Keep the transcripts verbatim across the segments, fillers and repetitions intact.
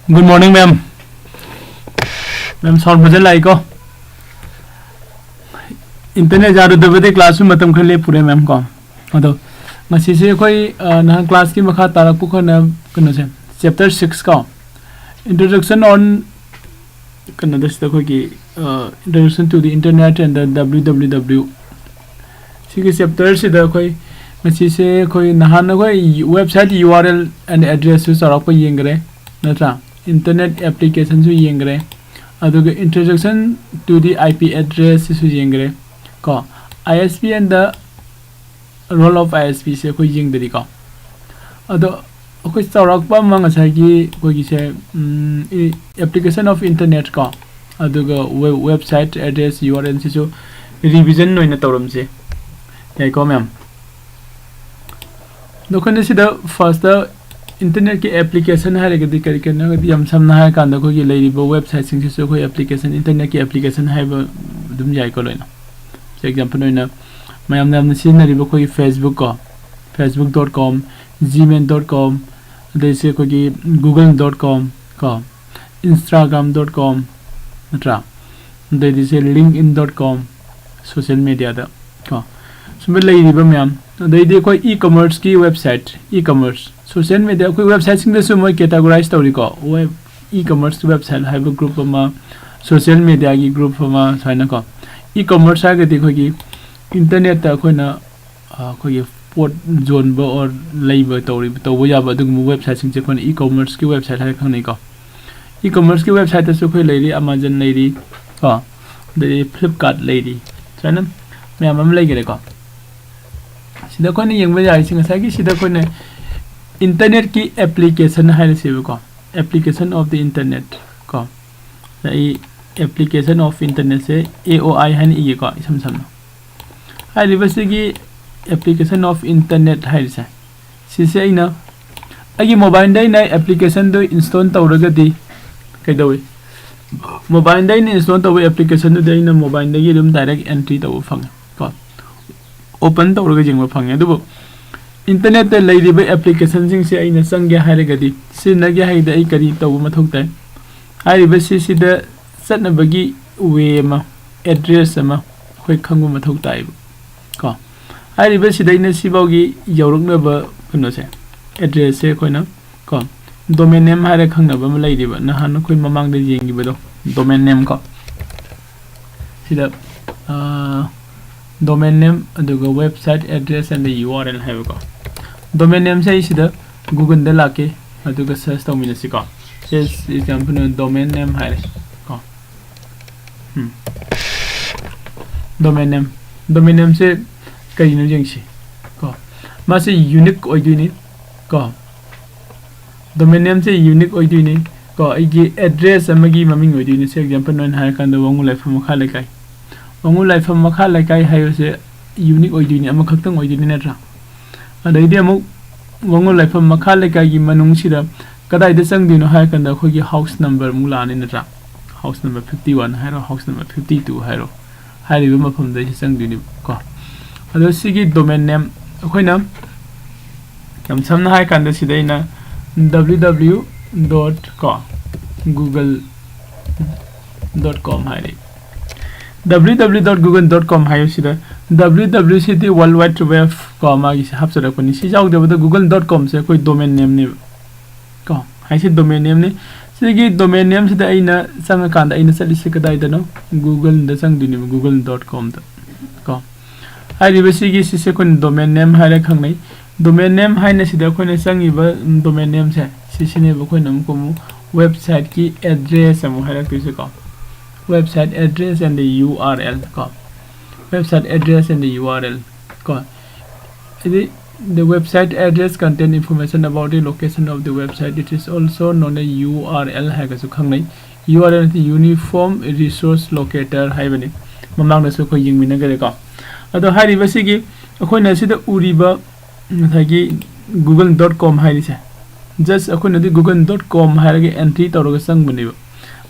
Good morning, ma'am. Ma'am, sound ꯐꯖꯅ ꯂꯥꯛꯏꯀꯣ? Internet ꯌꯥꯔꯨꯗꯕꯗꯤ class ꯁꯨ ꯃꯇꯝ ꯈꯔ ꯂꯦꯞꯄꯨꯔꯦ, ma'am, ꯀꯣ꯫ ꯑꯗꯣ ꯉꯁꯤꯁꯦ ꯑꯩꯈꯣꯏ, ꯑ, ꯅꯍꯥꯟ class ꯀꯤ ꯃꯈꯥ ꯇꯥꯔꯛꯄ ꯑꯩꯈꯣꯏꯅ ꯀꯩꯅꯣꯁꯦ, chapter six ꯀꯣ, Introduction on, ꯀꯩꯅꯣꯗ ꯁꯤꯗ ꯑꯩꯈꯣꯏꯒꯤ, ꯑ, Introduction to the Internet and the W W W꯫ ꯁꯤꯒꯤ chapter ꯁꯤꯗ ꯑꯩꯈꯣꯏ ꯉꯁꯤꯁꯦ ꯑꯩꯈꯣꯏ ꯅꯍꯥꯟ ꯑꯩꯈꯣꯏ website U R L and address ꯁꯨ ꯆꯥꯎꯔꯥꯛꯄ ꯌꯦꯡꯈ꯭ꯔꯦ, ꯅꯠꯇ꯭ꯔꯥ? Internet application ꯁꯨ ꯌꯦꯡꯈ꯭ꯔꯦ, ꯑꯗꯨꯒ Introduction to the I P address ꯁꯤꯁꯨ ꯌꯦꯡꯈ꯭ꯔꯦ ꯀꯣ꯫ I S P and the role of I S P ꯁꯦ ꯑꯩꯈꯣꯏ ꯌꯦꯡꯗꯔꯤꯀꯣ꯫ ꯑꯗꯣ ꯑꯩꯈꯣꯏ ꯆꯥꯎꯔꯥꯛꯄ ꯑꯃ ꯉꯁꯥꯏꯒꯤ ꯑꯩꯈꯣꯏꯒꯤꯁꯦ, ꯎꯝ, ꯏ-, application of internet ꯀꯣ, ꯑꯗꯨꯒ we-, website address U R L ꯁꯤꯁꯨ revision ꯑꯣꯏꯅ ꯇꯧꯔꯝꯁꯦ꯫ ꯌꯥꯏꯀꯣ, ma'am? ꯑꯗꯣ ꯑꯩꯈꯣꯏꯅ ꯁꯤꯗ first internet ꯀꯤ application ꯍꯥꯏꯔꯒꯗꯤ ꯀꯔꯤ ꯀꯔꯤꯅꯣ ꯍꯥꯏꯔꯒꯗꯤ, ꯌꯥꯝ ꯁꯝꯅ ꯍꯥꯏꯔꯀꯥꯟꯗ ꯑꯩꯈꯣꯏꯒꯤ ꯂꯩꯔꯤꯕ website ꯁꯤꯡꯁꯤꯁꯨ ꯑꯩꯈꯣꯏ application, internet ꯀꯤ application ꯍꯥꯏꯕ ꯑꯗꯨꯝ ꯌꯥꯏꯀꯣ ꯂꯣꯏꯅ꯫ Example ꯑꯣꯏꯅ ꯃꯌꯥꯝꯅ ꯌꯥꯝꯅ ꯁꯤꯖꯤꯟꯅꯔꯤꯕ ꯑꯩꯈꯣꯏꯒꯤ Facebook ꯀꯣ, facebook dot com, gmail dot com, ꯑꯗꯩꯁꯦ ꯑꯩꯈꯣꯏꯒꯤ google dot com ꯀꯣ, instagram dot com, ꯅꯠꯇ꯭ꯔꯥ? ꯑꯗꯩꯗꯤ ꯁꯦ linkedin dot com, social media ꯗ ꯀꯣ, ꯁꯨꯝꯕ ꯂꯩꯔꯤꯕ ꯃꯌꯥꯝ꯫ ꯑꯗꯩꯗꯤ ꯑꯩꯈꯣꯏ e-commerce ꯀꯤ website, e-commerce, social media, ꯑꯩꯈꯣꯏ website ꯁꯤꯡꯗꯁꯨ ꯃꯣꯏ categorize ꯇꯧꯔꯤꯀꯣ꯫ Web, e-commerce website ꯍꯥꯏꯕ group ꯑꯃ, social media ꯒꯤ group ꯑꯃ, ꯁꯨꯃꯥꯏꯅꯀꯣ꯫ E-commerce ꯍꯥꯏꯔꯒꯗꯤ ꯑꯩꯈꯣꯏꯒꯤ internet ꯇ ꯑꯩꯈꯣꯏꯅ, ꯑ, ꯑꯩꯈꯣꯏꯒꯤ ꯄꯣꯠ ꯌꯣꯟꯕ or ꯂꯩꯕ ꯇꯧꯔꯤꯕ, ꯇꯧꯕ ꯌꯥꯕ ꯑꯗꯨꯒꯨꯝꯕ website ꯁꯤꯡꯁꯦ ꯑꯩꯈꯣꯏꯅ e-commerce ꯀꯤ website ꯍꯥꯏꯔ ꯈꯪꯅꯩꯀꯣ꯫ E-commerce ꯀꯤ website ꯇꯁꯨ ꯑꯩꯈꯣꯏ ꯂꯩꯔꯤ, Amazon ꯂꯩꯔꯤ ꯀꯣ, ꯑꯗꯩ Flipkart ꯂꯩꯔꯤ, ꯁꯨꯃꯥꯏꯅ ꯃꯌꯥꯝ ꯑꯃ ꯂꯩꯈꯔꯦꯀꯣ꯫ ꯁꯤꯗ ꯑꯩꯈꯣꯏꯅ ꯌꯦꯡꯕ ꯌꯥꯔꯤꯁꯦ ꯉꯁꯥꯏꯒꯤ ꯁꯤꯗ ꯑꯩꯈꯣꯏꯅ internet ꯀꯤ application ꯍꯥꯏꯔꯁꯦꯕꯀꯣ, application of the internet ꯀꯣ꯫ ꯑꯩ application of internet say A O I ꯍꯥꯏꯅ ꯏꯒꯦꯀꯣ, ꯏꯁꯝ ꯁꯝꯅ꯫ ꯍꯥꯏꯔꯤꯕꯁꯤꯒꯤ application of internet ꯍꯥꯏꯔꯤꯁꯦ, ꯁꯤꯁꯦ ꯑꯩꯅ ꯑꯩꯒꯤ mobile ꯗ ꯑꯩꯅ application ꯗꯨ install ꯇꯧꯔꯒꯗꯤ ꯀꯩꯗꯧꯏ? Mobile ꯗ ꯑꯩꯅ install ꯇꯧꯕ application ꯗꯨꯗꯤ ꯑꯩꯅ mobile ꯗꯒꯤ ꯑꯗꯨꯝ direct entry ꯇꯧꯕ ꯐꯪꯉꯦ ꯀꯣ, open ꯇꯧꯔꯒ ꯌꯦꯡꯕ ꯐꯪꯉꯦ꯫ ꯑꯗꯨꯕꯨ ꯏꯟꯇꯔꯅꯦꯠꯇ ꯂꯩꯔꯤꯕ ꯑꯦꯄ꯭ꯂꯤꯀꯦꯁꯟꯁꯤꯡꯁꯦ ꯑꯩꯅ ꯆꯪꯒꯦ ꯍꯥꯏꯔꯒꯗꯤ, ꯁꯤꯖꯤꯟꯅꯒꯦ ꯍꯥꯏꯔꯒꯗꯤ ꯑꯩ ꯀꯔꯤ ꯇꯧꯕ ꯃꯊꯧ ꯇꯥꯏ? ꯍꯥꯏꯔꯤꯕꯁꯤ ꯁꯤꯗ ꯆꯠꯅꯕꯒꯤ ꯋꯦ ꯑꯃ, ꯑꯦꯗ꯭ꯔꯦꯁ ꯑꯃ ꯑꯩꯈꯣꯏ ꯈꯪꯕ ꯃꯊꯧ ꯇꯥꯏꯕ ꯀꯣ꯫ ꯍꯥꯏꯔꯤꯕꯁꯤꯗ ꯑꯩꯅ ꯁꯤꯐꯥꯎꯒꯤ ꯌꯧꯔꯛꯅꯕ ꯀꯩꯅꯣꯁꯦ, ꯑꯦꯗ꯭ꯔꯦꯁꯁꯦ ꯑꯩꯈꯣꯏꯅ ꯀꯣ, ꯗꯣꯃꯦꯟ ꯅꯦꯝ ꯍꯥꯏꯔ ꯈꯪꯅꯕ ꯑꯃ ꯂꯩꯔꯤꯕ, ꯅꯍꯥꯟ ꯑꯩꯈꯣꯏ ꯃꯃꯥꯡꯗ ꯌꯦꯡꯈꯤꯕꯗꯣ, ꯗꯣꯃꯦꯟ ꯅꯦꯝ ꯀꯣ꯫ ꯁꯤꯗ ꯗꯣꯃꯦꯟ ꯅꯦꯝ, ꯑꯗꯨꯒ website address and the U R L ꯍꯥꯏꯕꯀꯣ꯫ ꯗꯣꯃꯦꯟ ꯅꯦꯝꯁꯦ ꯑꯩ ꯁꯤꯗ ꯒꯨꯒꯜꯗ ꯂꯥꯛꯀꯦ, ꯑꯗꯨꯒ ꯁꯔꯁ ꯇꯧꯃꯤꯟꯅꯁꯤꯀꯣ꯫ ꯁꯦ ꯑꯦꯛꯖꯥꯝꯄꯜ ꯗꯣꯃꯦꯟ ꯅꯦꯝ ꯍꯥꯏꯔꯦ ꯀꯣ꯫ ꯎꯝ꯫ ꯗꯣꯃꯦꯟ ꯅꯦꯝ, ꯗꯣꯃꯦꯟ ꯅꯦꯝꯁꯦ ꯀꯔꯤꯅꯣ ꯌꯦꯡꯁꯤ ꯀꯣ꯫ ꯃꯥꯁꯦ ꯌꯨꯅꯤꯛ ꯑꯣꯏꯗꯣꯏꯅꯤ ꯀꯣ꯫ ꯗꯣꯃꯦꯟ ꯅꯦꯝꯁꯦ ꯌꯨꯅꯤꯛ ꯑꯣꯏꯗꯣꯏꯅꯤ ꯀꯣ꯫ ꯑꯩꯒꯤ ꯑꯦꯗ꯭ꯔꯦꯁ ꯑꯃꯒꯤ ꯃꯃꯤꯡ ꯑꯣꯏꯗꯣꯏꯅꯤ꯫ ꯁꯦ ꯑꯦꯛꯖꯥꯝꯄꯜ ꯑꯣꯏꯅ ꯍꯥꯏꯔꯀꯥꯟꯗ ꯋꯥꯉꯨ ꯂꯥꯏꯐꯝ ꯃꯈꯥ ꯂꯩꯀꯥꯏ, ꯋꯥꯉꯨ ꯂꯥꯏꯐꯝ ꯃꯈꯥ ꯂꯩꯀꯥꯏ ꯍꯥꯏꯕꯁꯦ ꯌꯨꯅꯤꯛ ꯑꯣꯏꯗꯣꯏꯅꯤ, ꯑꯃꯈꯛꯇꯪ ꯑꯣꯏꯗꯣꯏꯅꯤ ꯅꯠꯇ꯭ꯔꯥ? ꯑꯗꯩꯗꯤ ꯑꯃꯨꯛ ꯋꯥꯉꯨ ꯂꯥꯏꯐꯝ ꯃꯈꯥ ꯂꯩꯀꯥꯏꯒꯤ ꯃꯅꯨꯡꯁꯤꯗ ꯀꯗꯥꯏꯗ ꯆꯪꯗꯣꯏꯅꯣ ꯍꯥꯏꯔꯀꯥꯟꯗ ꯑꯩꯈꯣꯏꯒꯤ ꯍꯥꯎꯁ ꯅꯝꯕꯔ ꯑꯃꯨꯛ ꯂꯥꯛꯑꯅꯤ ꯅꯠꯇ꯭ꯔꯥ? ꯍꯥꯎꯁ ꯅꯝꯕꯔ ꯐꯤꯐꯇꯤ ꯋꯥꯟ ꯍꯥꯏꯔꯣ, ꯍꯥꯎꯁ ꯅꯝꯕꯔ ꯐꯤꯐꯇꯤ ꯇꯨ ꯍꯥꯏꯔꯣ, ꯍꯥꯏꯔꯤꯕ ꯃꯐꯝꯗ ꯑꯩꯁꯦ ꯆꯪꯗꯣꯏꯅꯦꯕ ꯀꯣ꯫ ꯑꯗꯣ ꯁꯤꯒꯤ ꯗꯣꯃꯦꯟ ꯅꯦꯝ ꯑꯩꯈꯣꯏꯅ ꯌꯥꯝ ꯁꯝꯅ ꯍꯥꯏꯔꯀꯥꯟꯗ ꯁꯤꯗ ꯑꯩꯅ W W W dot ꯀꯣ, Google dot com ꯍꯥꯏꯔꯦ꯫ W W W dot google dot com ꯍꯥꯏꯕꯁꯤꯗ W W W ꯁꯤꯗꯤ World Wide Web ꯀꯣ, ꯃꯥꯒꯤꯁꯦ ꯍꯥꯞꯆꯔꯛꯄꯅꯤ꯫ ꯁꯤ ꯌꯥꯎꯗꯕꯗ Google dot com ꯁꯦ ꯑꯩꯈꯣꯏ ꯗꯣꯃꯦꯟ ꯅꯦꯝꯅꯦꯕ ꯀꯣ, ꯍꯥꯏꯁꯦ ꯗꯣꯃꯦꯟ ꯅꯦꯝꯅꯤ꯫ ꯁꯤꯒꯤ ꯗꯣꯃꯦꯟ ꯅꯦꯝꯁꯤꯗ ꯑꯩꯅ ꯆꯪꯉꯀꯥꯟꯗ ꯑꯩꯅ ꯆꯠꯂꯤꯁꯦ ꯀꯗꯥꯏꯗꯅꯣ? ꯒꯨꯒꯜꯗ ꯆꯪꯗꯣꯏꯅꯦꯕ, Google dot com ꯗ ꯀꯣ꯫ ꯍꯥꯏꯔꯤꯕ ꯁꯤꯒꯤ ꯁꯤꯁꯦ ꯑꯩꯈꯣꯏꯅ ꯗꯣꯃꯦꯟ ꯅꯦꯝ ꯍꯥꯏꯔ ꯈꯪꯅꯩ꯫ ꯗꯣꯃꯦꯟ ꯅꯦꯝ ꯍꯥꯏꯅ ꯁꯤꯗ ꯑꯩꯈꯣꯏꯅ ꯆꯪꯉꯤꯕ ꯗꯣꯃꯦꯟ ꯅꯦꯝꯁꯦ ꯁꯤꯁꯤꯅꯦꯕ꯫ ꯑꯩꯈꯣꯏꯅ ꯑꯃꯨꯛꯀ ꯑꯃꯨꯛ ꯋꯦꯕꯁꯥꯏꯠꯀꯤ ꯑꯦꯗ꯭ꯔꯦꯁ ꯑꯃꯨꯛ ꯍꯥꯏꯔꯛꯇꯣꯏꯁꯦꯀꯣ꯫ Website address and the U R L ꯀꯣ꯫ Website address and the U R L ꯀꯣ꯫ ꯍꯥꯏꯗꯤ, the website address contain information about the location of the website. It is also known as U R L ꯍꯥꯏꯔꯒꯁꯨ ꯈꯪꯅꯩ꯫ U R L ꯅꯠꯇꯦ, Uniform Resource Locator ꯍꯥꯏꯕꯅꯤ꯫ ꯃꯃꯥꯡꯗꯁꯨ ꯑꯩꯈꯣꯏ ꯌꯦꯡꯃꯤꯟꯅꯈ꯭ꯔꯦꯀꯣ꯫ ꯑꯗꯣ ꯍꯥꯏꯔꯤꯕꯁꯤꯒꯤ ꯑꯩꯈꯣꯏꯅ ꯁꯤꯗ ꯎꯔꯤꯕ ꯉꯁꯥꯏꯒꯤ Google dot com ꯍꯥꯏꯔꯤꯁꯦ, just ꯑꯩꯈꯣꯏꯅꯗꯤ Google dot com ꯍꯥꯏꯔꯒ ꯑꯦꯟꯇ꯭ꯔꯤ ꯇꯧꯔꯒ ꯆꯪꯕꯅꯦꯕ꯫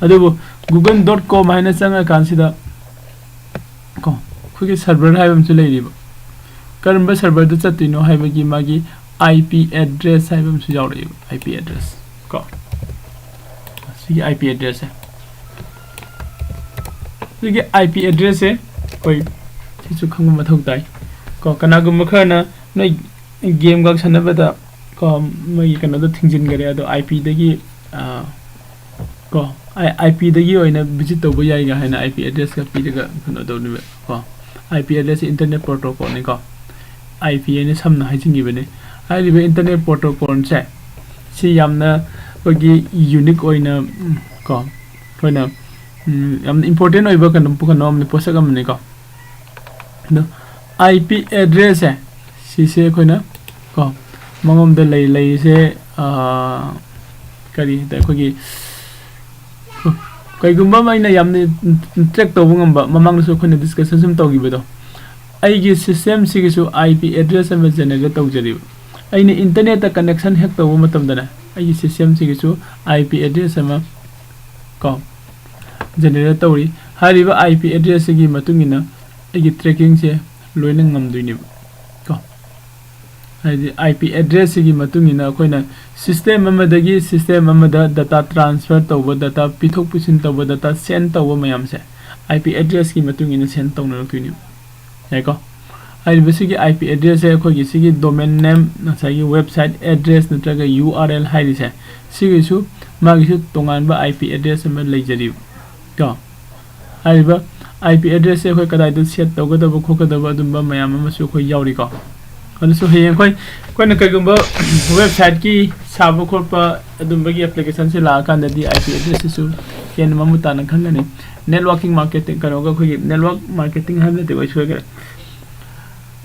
ꯑꯗꯨꯕꯨ Google dot com ꯍꯥꯏꯅ ꯆꯪꯉꯀꯥꯟꯁꯤꯗ ꯀꯣ, ꯑꯩꯈꯣꯏꯒꯤ ꯁꯔꯚꯔ ꯍꯥꯏꯕ ꯑꯃꯁꯨ ꯂꯩꯔꯤꯕ꯫ ꯀꯔꯝꯕ serverꯗ ꯆꯠꯇꯣꯏꯅꯣ ꯍꯥꯏꯕꯒꯤ ꯃꯥꯒꯤ IP address ꯍꯥꯏꯕ ꯑꯃꯁꯨ ꯌꯥꯎꯔꯛꯑꯦꯕ, IP address ꯀꯣ꯫ ꯁꯤꯒꯤ IP addressꯁꯦ, ꯁꯤꯒꯤ IP addressꯁꯦ ꯑꯩꯈꯣꯏ ꯁꯤꯁꯨ ꯈꯪꯕ ꯃꯊꯧ ꯇꯥꯏ ꯀꯣ꯫ ꯀꯅꯥꯒꯨꯝꯕ ꯈꯔꯅ ꯅꯣꯏ gameꯒ ꯁꯥꯟꯅꯕꯗ ꯀꯣ, ꯃꯣꯏꯒꯤ ꯀꯩꯅꯣꯗꯣ ꯊꯤꯡꯖꯤꯟꯈꯔꯦ, ꯑꯗꯣ IPꯗꯒꯤ ꯀꯣ, IPꯗꯒꯤ ꯑꯣꯏꯅ visit ꯇꯧꯕ ꯌꯥꯏꯒ ꯍꯥꯏꯅ IP addressꯀ ꯄꯤꯔꯒ ꯀꯩꯅꯣ ꯇꯧꯅꯦꯕ ꯀꯣ꯫ IP addressꯁꯦ internet protocolꯅꯤ ꯀꯣ꯫ IP ꯍꯥꯏꯅ ꯁꯝꯅ ꯍꯥꯏꯖꯤꯟꯈꯤꯕꯅꯤ꯫ ꯍꯥꯏꯔꯤꯕ internet protocolꯁꯦ ꯁꯤ ꯌꯥꯝꯅ ꯑꯩꯈꯣꯏꯒꯤ unique ꯑꯣꯏꯅ, ꯎꯝ, ꯀꯣ, ꯑꯩꯈꯣꯏꯅ, ꯎꯝ, ꯌꯥꯝꯅ important ꯑꯣꯏꯕ ꯀꯩꯅꯣ, ꯀꯩꯅꯣ ꯑꯃꯅꯤ, ꯄꯣꯠꯁꯛ ꯑꯃꯅꯤꯀꯣ꯫ ꯑꯗꯣ IP addressꯁꯦ ꯁꯤꯁꯦ ꯑꯩꯈꯣꯏꯅ ꯀꯣ, ꯃꯉꯣꯝꯗ ꯂꯩ, ꯂꯩꯔꯤꯁꯦ, ꯑꯥ, ꯀꯔꯤ ꯍꯥꯏꯇꯥꯔꯦ, ꯑꯩꯈꯣꯏꯒꯤ ꯀꯩꯒꯨꯝꯕ ꯑꯃ ꯑꯩꯅ ꯌꯥꯝꯅ track ꯇꯧꯕ ꯉꯝꯕ, ꯃꯃꯥꯡꯗꯁꯨ ꯑꯩꯈꯣꯏꯅ discussion ꯁꯨꯝ ꯇꯧꯈꯤꯕꯗꯣ, ꯑꯩꯒꯤ systemꯁꯤꯒꯤꯁꯨ IP address ꯑꯃ generate ꯇꯧꯖꯔꯤꯕ꯫ ꯑꯩꯅ internetꯇ connection ꯍꯦꯛ ꯇꯧꯕ ꯃꯇꯝꯗꯅꯦ, ꯑꯩꯒꯤ systemꯁꯤꯒꯤꯁꯨ IP address ꯑꯃ ꯀꯣ generate ꯇꯧꯔꯤ꯫ ꯍꯥꯏꯔꯤꯕ IP addressꯁꯤꯒꯤ ꯃꯇꯨꯡ ꯏꯟꯅ ꯑꯩꯒꯤ trackingꯁꯦ ꯂꯣꯏꯅ ꯉꯝꯗꯣꯏꯅꯦꯕ ꯀꯣ꯫ ꯍꯥꯏꯗꯤ IP addressꯁꯤꯒꯤ ꯃꯇꯨꯡ ꯏꯟꯅ ꯑꯩꯈꯣꯏꯅ system ꯑꯃꯗꯒꯤ system ꯑꯃꯗ data transfer ꯇꯧꯕ, data ꯄꯤꯊꯣꯛ ꯄꯤꯁꯤꯟ ꯇꯧꯕ, data send ꯇꯧꯕ ꯃꯌꯥꯝꯁꯦ IP addressꯀꯤ ꯃꯇꯨꯡ ꯏꯟꯅ send ꯇꯧꯅꯔꯛꯇꯣꯏꯅꯦꯕ꯫ ꯌꯥꯏꯀꯣ? ꯍꯥꯏꯔꯤꯕ ꯁꯤꯒꯤ IP addressꯁꯦ ꯑꯩꯈꯣꯏꯒꯤ ꯁꯤꯒꯤ domain name, ꯉꯁꯥꯏꯒꯤ website address ꯅꯠꯇ꯭ꯔꯒ URL ꯍꯥꯏꯔꯤꯁꯦ, ꯁꯤꯒꯤꯁꯨ ꯃꯥꯒꯤꯁꯨ ꯇꯣꯉꯥꯟꯕ IP address ꯑꯃ ꯂꯩꯖꯔꯤꯕ ꯀꯣ꯫ ꯍꯥꯏꯔꯤꯕ IP addressꯁꯦ ꯑꯩꯈꯣꯏ ꯀꯗꯥꯏꯗ set ꯇꯧꯒꯗꯕ ꯈꯣꯠꯀꯗꯕ ꯑꯗꯨꯝꯕ ꯃꯌꯥꯝ ꯑꯃꯁꯨ ꯑꯩꯈꯣꯏ ꯌꯥꯎꯔꯤꯀꯣ꯫ ꯑꯗꯨꯁꯨ ꯍꯌꯦꯡ ꯑꯩꯈꯣꯏ, ꯑꯩꯈꯣꯏꯅ ꯀꯩꯒꯨꯝꯕ websiteꯀꯤ ꯁꯥꯕ ꯈꯣꯠꯄ ꯑꯗꯨꯝꯕꯒꯤ applicationꯁꯦ ꯂꯥꯛꯑꯀꯥꯟꯗꯗꯤ IP addressꯁꯤꯁꯨ ꯍꯦꯟꯅ ꯃꯃꯨꯠ ꯇꯥꯅ ꯈꯪꯒꯅꯤ꯫ Networking marketing, ꯀꯩꯅꯣꯒ ꯑꯩꯈꯣꯏꯒꯤ network marketing ꯍꯥꯏꯕ ꯅꯠꯇꯦꯀꯣ, ꯑꯩ ꯁꯣꯏꯈ꯭ꯔꯦ꯫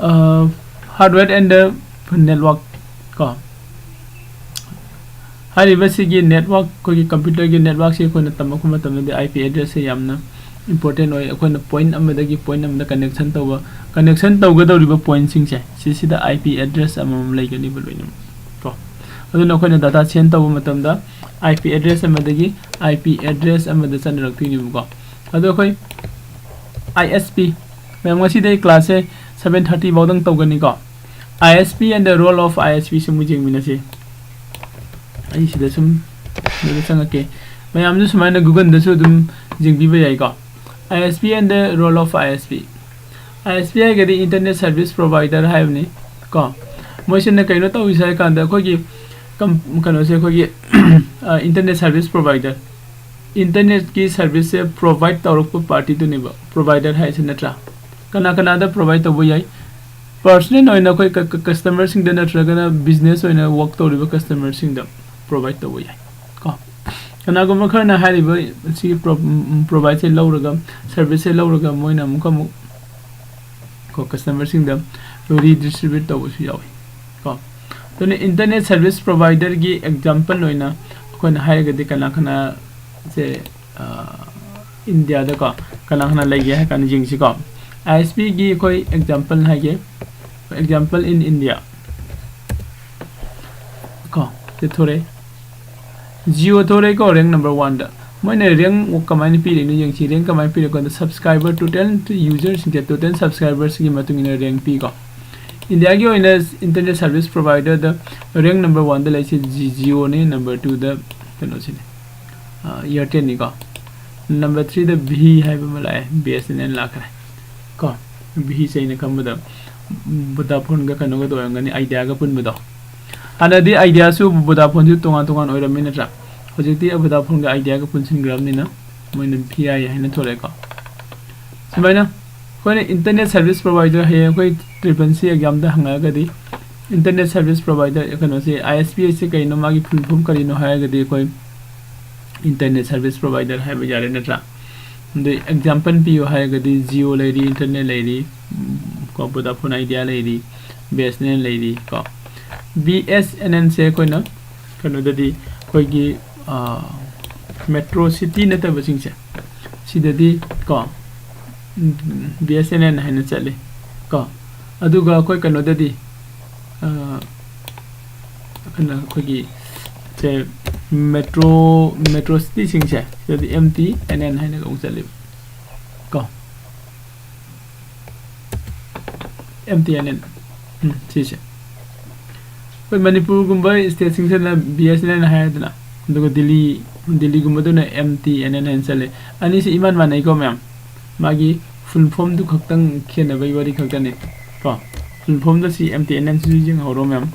ꯑ, hardware and network ꯀꯣ꯫ ꯍꯥꯏꯔꯤꯕ ꯁꯤꯒꯤ network, ꯑꯩꯈꯣꯏꯒꯤ computerꯒꯤ networkꯁꯤ ꯑꯩꯈꯣꯏꯅ ꯇꯝꯃꯛꯄ ꯃꯇꯝꯗꯗꯤ IP addressꯁꯦ ꯌꯥꯝꯅ important ꯑꯣꯏ꯫ ꯑꯩꯈꯣꯏꯅ point ꯑꯃꯗꯒꯤ point ꯑꯃꯗ connection ꯇꯧꯕ, connection ꯇꯧꯒꯗꯧꯔꯤꯕ pointꯁꯤꯡꯁꯦ ꯁꯤꯁꯤꯗ IP address ꯑꯃꯃꯝ ꯂꯩꯒꯅꯤꯕ ꯂꯣꯏꯅꯃꯛ ꯀꯣ꯫ ꯑꯗꯨꯅ ꯑꯩꯈꯣꯏꯅ data send ꯇꯧꯕ ꯃꯇꯝꯗ IP address ꯑꯃꯗꯒꯤ IP address ꯑꯃꯗ ꯆꯠꯅꯔꯛꯇꯣꯏꯅꯦꯕꯀꯣ꯫ ꯑꯗꯣ ꯑꯩꯈꯣꯏ ISP, ꯃꯌꯥꯝ, ꯉꯁꯤꯗꯤ ꯑꯩ classꯁꯦ seven thirty ꯐꯥꯎꯗꯪ ꯇꯧꯒꯅꯤꯀꯣ꯫ I S P and the role of I S P ꯁꯨꯝ ꯌꯦꯡꯃꯤꯟꯅꯁꯤ꯫ ꯑꯩ ꯁꯤꯗ ꯁꯨꯝ ꯁꯤꯗ ꯆꯪꯉꯛꯀꯦ꯫ ꯃꯌꯥꯝꯁꯨ ꯁꯨꯃꯥꯏꯅ Google-ꯗꯁꯨ ꯑꯗꯨꯝ ꯌꯦꯡꯕꯤꯕ ꯌꯥꯏꯀꯣ꯫ I S P and the role of I S P꯫ I S P ꯍꯥꯏꯔꯒꯗꯤ Internet Service Provider ꯍꯥꯏꯕꯅꯤ ꯀꯣ꯫ ꯃꯣꯏꯁꯤꯅ ꯀꯩꯅꯣ ꯇꯧꯔꯤꯁꯦ ꯍꯥꯏ ꯀꯥꯟꯗ ꯑꯩꯈꯣꯏꯒꯤ ꯀꯝ-, ꯀꯩꯅꯣꯁꯦ ꯑꯩꯈꯣꯏꯒꯤ, ꯑ, Internet Service Provider, internetꯀꯤ serviceꯁꯦ provide ꯇꯧꯔꯛꯄ partyꯗꯨꯅꯦꯕ provider ꯍꯥꯏꯁꯦ, ꯅꯠꯇ꯭ꯔꯥ? ꯀꯅꯥ ꯀꯅꯥꯗ provide ꯇꯧꯕ ꯌꯥꯏ? Personal ꯑꯣꯏꯅ ꯑꯩꯈꯣꯏ ꯀ-, ꯀ-, customerꯁꯤꯡꯗ ꯅꯠꯇ꯭ꯔꯒꯅ business ꯑꯣꯏꯅ work ꯇꯧꯔꯤꯕ customerꯁꯤꯡꯗ provide ꯇꯧꯕ ꯌꯥꯏ ꯀꯣ꯫ ꯀꯅꯥꯒꯨꯝꯕ ꯈꯔꯅ ꯍꯥꯏꯔꯤꯕ ꯁꯤꯒꯤ pro-, ꯎꯝ, provideꯁꯦ ꯂꯧꯔꯒ, serviceꯁꯦ ꯂꯧꯔꯒ ꯃꯣꯏꯅ ꯑꯃꯨꯛꯀ ꯑꯃꯨꯛ ꯀꯣ customerꯁꯤꯡꯗ redistribute ꯇꯧꯕꯁꯨ ꯌꯥꯎꯏ ꯀꯣ꯫ ꯑꯗꯨꯅ Internet Service Providerꯒꯤ example ꯑꯣꯏꯅ ꯑꯩꯈꯣꯏꯅ ꯍꯥꯏꯔꯒꯗꯤ ꯀꯅꯥ ꯀꯅꯥꯁꯦ, ꯑ, Indiaꯗꯀꯣ ꯀꯅꯥ ꯀꯅꯥ ꯂꯩꯒꯦ ꯍꯥꯏ ꯀꯥꯟꯗ ꯌꯦꯡꯁꯤꯀꯣ꯫ I S Pꯒꯤ ꯑꯩꯈꯣꯏ example ꯍꯥꯏꯒꯦ, example in India ꯀꯣ, ꯁꯤ ꯊꯣꯔꯛꯑꯦ꯫ Jio ꯊꯣꯔꯛꯑꯦꯀꯣ rank number oneꯗ꯫ ꯃꯣꯏꯅ rank ꯀꯃꯥꯏꯅ ꯄꯤꯔꯤꯅꯣ ꯌꯦꯡꯁꯤ꯫ Rank ꯀꯃꯥꯏꯅ ꯄꯤꯔꯤꯅꯣ ꯀꯥꯟꯗ subscriber total userꯁꯤꯡꯁꯦ total subscriberꯁꯤꯒꯤ ꯃꯇꯨꯡ ꯏꯟꯅ rank ꯄꯤꯀꯣ꯫ Indiaꯒꯤ ꯑꯣꯏꯅ internet service providerꯗ rank number oneꯗ ꯂꯩꯁꯦ Ji-, Jioꯅꯤ, number twoꯗ ꯀꯩꯅꯣꯁꯤꯅꯤ, ꯑ, Airtelꯅꯤꯀꯣ꯫ Number threeꯗ Vi ꯍꯥꯏꯕ ꯑꯃ ꯂꯥꯛꯑꯦ, B S N L ꯂꯥꯛꯈ꯭ꯔꯦ ꯀꯣ꯫ Viꯁꯦ ꯑꯩꯅ ꯈꯟꯕꯗ Vodafoneꯒ ꯀꯩꯅꯣꯒꯗꯣ ꯑꯣꯏꯔꯝꯒꯅꯤ, Ideaꯒ ꯄꯨꯟꯕꯗꯣ꯫ ꯍꯥꯟꯅꯗꯤ Ideaꯁꯨ Vodafoneꯁꯨ ꯇꯣꯉꯥꯟ ꯇꯣꯉꯥꯟ ꯑꯣꯏꯔꯝꯃꯤ ꯅꯠꯇ꯭ꯔꯥ? ꯍꯧꯖꯤꯛꯇꯤ Vodafoneꯒ Ideaꯒ ꯄꯨꯟꯁꯤꯟꯈ꯭ꯔꯕꯅꯤꯅ ꯃꯣꯏꯅ V I ꯍꯥꯏꯅ ꯊꯣꯛꯂꯛꯑꯦꯀꯣ꯫ ꯁꯨꯃꯥꯏꯅ ꯑꯩꯈꯣꯏꯅ internet service provider ꯍꯌꯦꯡ ꯑꯩꯈꯣꯏ triple C examꯗ ꯍꯪꯉꯛꯑꯒꯗꯤ internet service provider ꯀꯩꯅꯣꯁꯦ, I S P ꯍꯥꯏꯁꯦ ꯀꯩꯅꯣ, ꯃꯥꯒꯤ full form ꯀꯔꯤꯅꯣ ꯍꯥꯏꯔꯒꯗꯤ ꯑꯩꯈꯣꯏ internet service provider ꯍꯥꯏꯕ ꯌꯥꯔꯦ ꯅꯠꯇ꯭ꯔꯥ? ꯑꯗꯩ example ꯄꯤꯌꯨ ꯍꯥꯏꯔꯒꯗꯤ Jio ꯂꯩꯔꯤ, Airtel ꯂꯩꯔꯤ, ꯎꯝ, ꯀꯣ, Vodafone Idea ꯂꯩꯔꯤ, B S N L ꯂꯩꯔꯤ ꯀꯣ꯫ B S N Lꯁꯦ ꯑꯩꯈꯣꯏꯅ ꯀꯩꯅꯣꯗꯗꯤ ꯑꯩꯈꯣꯏꯒꯤ, ꯑ, metro city ꯅꯠꯇꯕꯁꯤꯡꯁꯦ ꯁꯤꯗꯗꯤ ꯀꯣ, ꯎꯝ, B S N L ꯍꯥꯏꯅ ꯆꯠꯂꯤ ꯀꯣ꯫ ꯑꯗꯨꯒ ꯑꯩꯈꯣꯏ ꯀꯩꯅꯣꯗꯗꯤ, ꯑ, ꯑꯩꯈꯣꯏꯅ ꯑꯩꯈꯣꯏꯒꯤ ꯁꯦ metro, metro cityꯁꯤꯡꯁꯦ ꯁꯤꯗꯗꯤ M T N L ꯍꯥꯏꯅ ꯑꯃꯨꯛ ꯆꯠꯂꯦꯕ ꯀꯣ꯫ M T N L. ꯎꯝ, ꯁꯤꯁꯦ꯫ ꯑꯩꯈꯣꯏ ꯃꯅꯤꯄꯨꯔꯒꯨꯝꯕ ꯁ꯭ꯇꯦꯠꯁꯤꯡꯁꯤꯅ ꯕꯤ ꯑꯦꯁ ꯑꯦꯟ ꯑꯦꯜ ꯍꯥꯏꯔꯦꯗꯅ, ꯑꯗꯨꯒ ꯗꯤꯜꯂꯤ, ꯗꯤꯜꯂꯤꯒꯨꯝꯕꯗꯨꯅ ꯑꯦꯝ ꯇꯤ ꯑꯦꯟ ꯑꯦꯜ ꯍꯥꯏꯅ ꯆꯠꯂꯦ꯫ ꯑꯅꯤꯁꯤ ꯏꯃꯥꯟ ꯃꯥꯟꯅꯩꯀꯣ ꯃꯌꯥꯝ, ꯃꯥꯒꯤ ꯐꯨꯜ ꯐꯣꯝꯗꯨ ꯈꯛꯇꯪ ꯈꯦꯠꯅꯕꯒꯤ ꯋꯥꯔꯤ ꯈꯛꯇꯅꯤ ꯀꯣ꯫ ꯐꯨꯜ ꯐꯣꯝꯗ ꯁꯤ ꯑꯦꯝ ꯇꯤ ꯑꯦꯟ ꯑꯦꯜꯁꯤꯁꯨ ꯌꯦꯡꯍꯧꯔꯣ ꯃꯌꯥꯝ꯫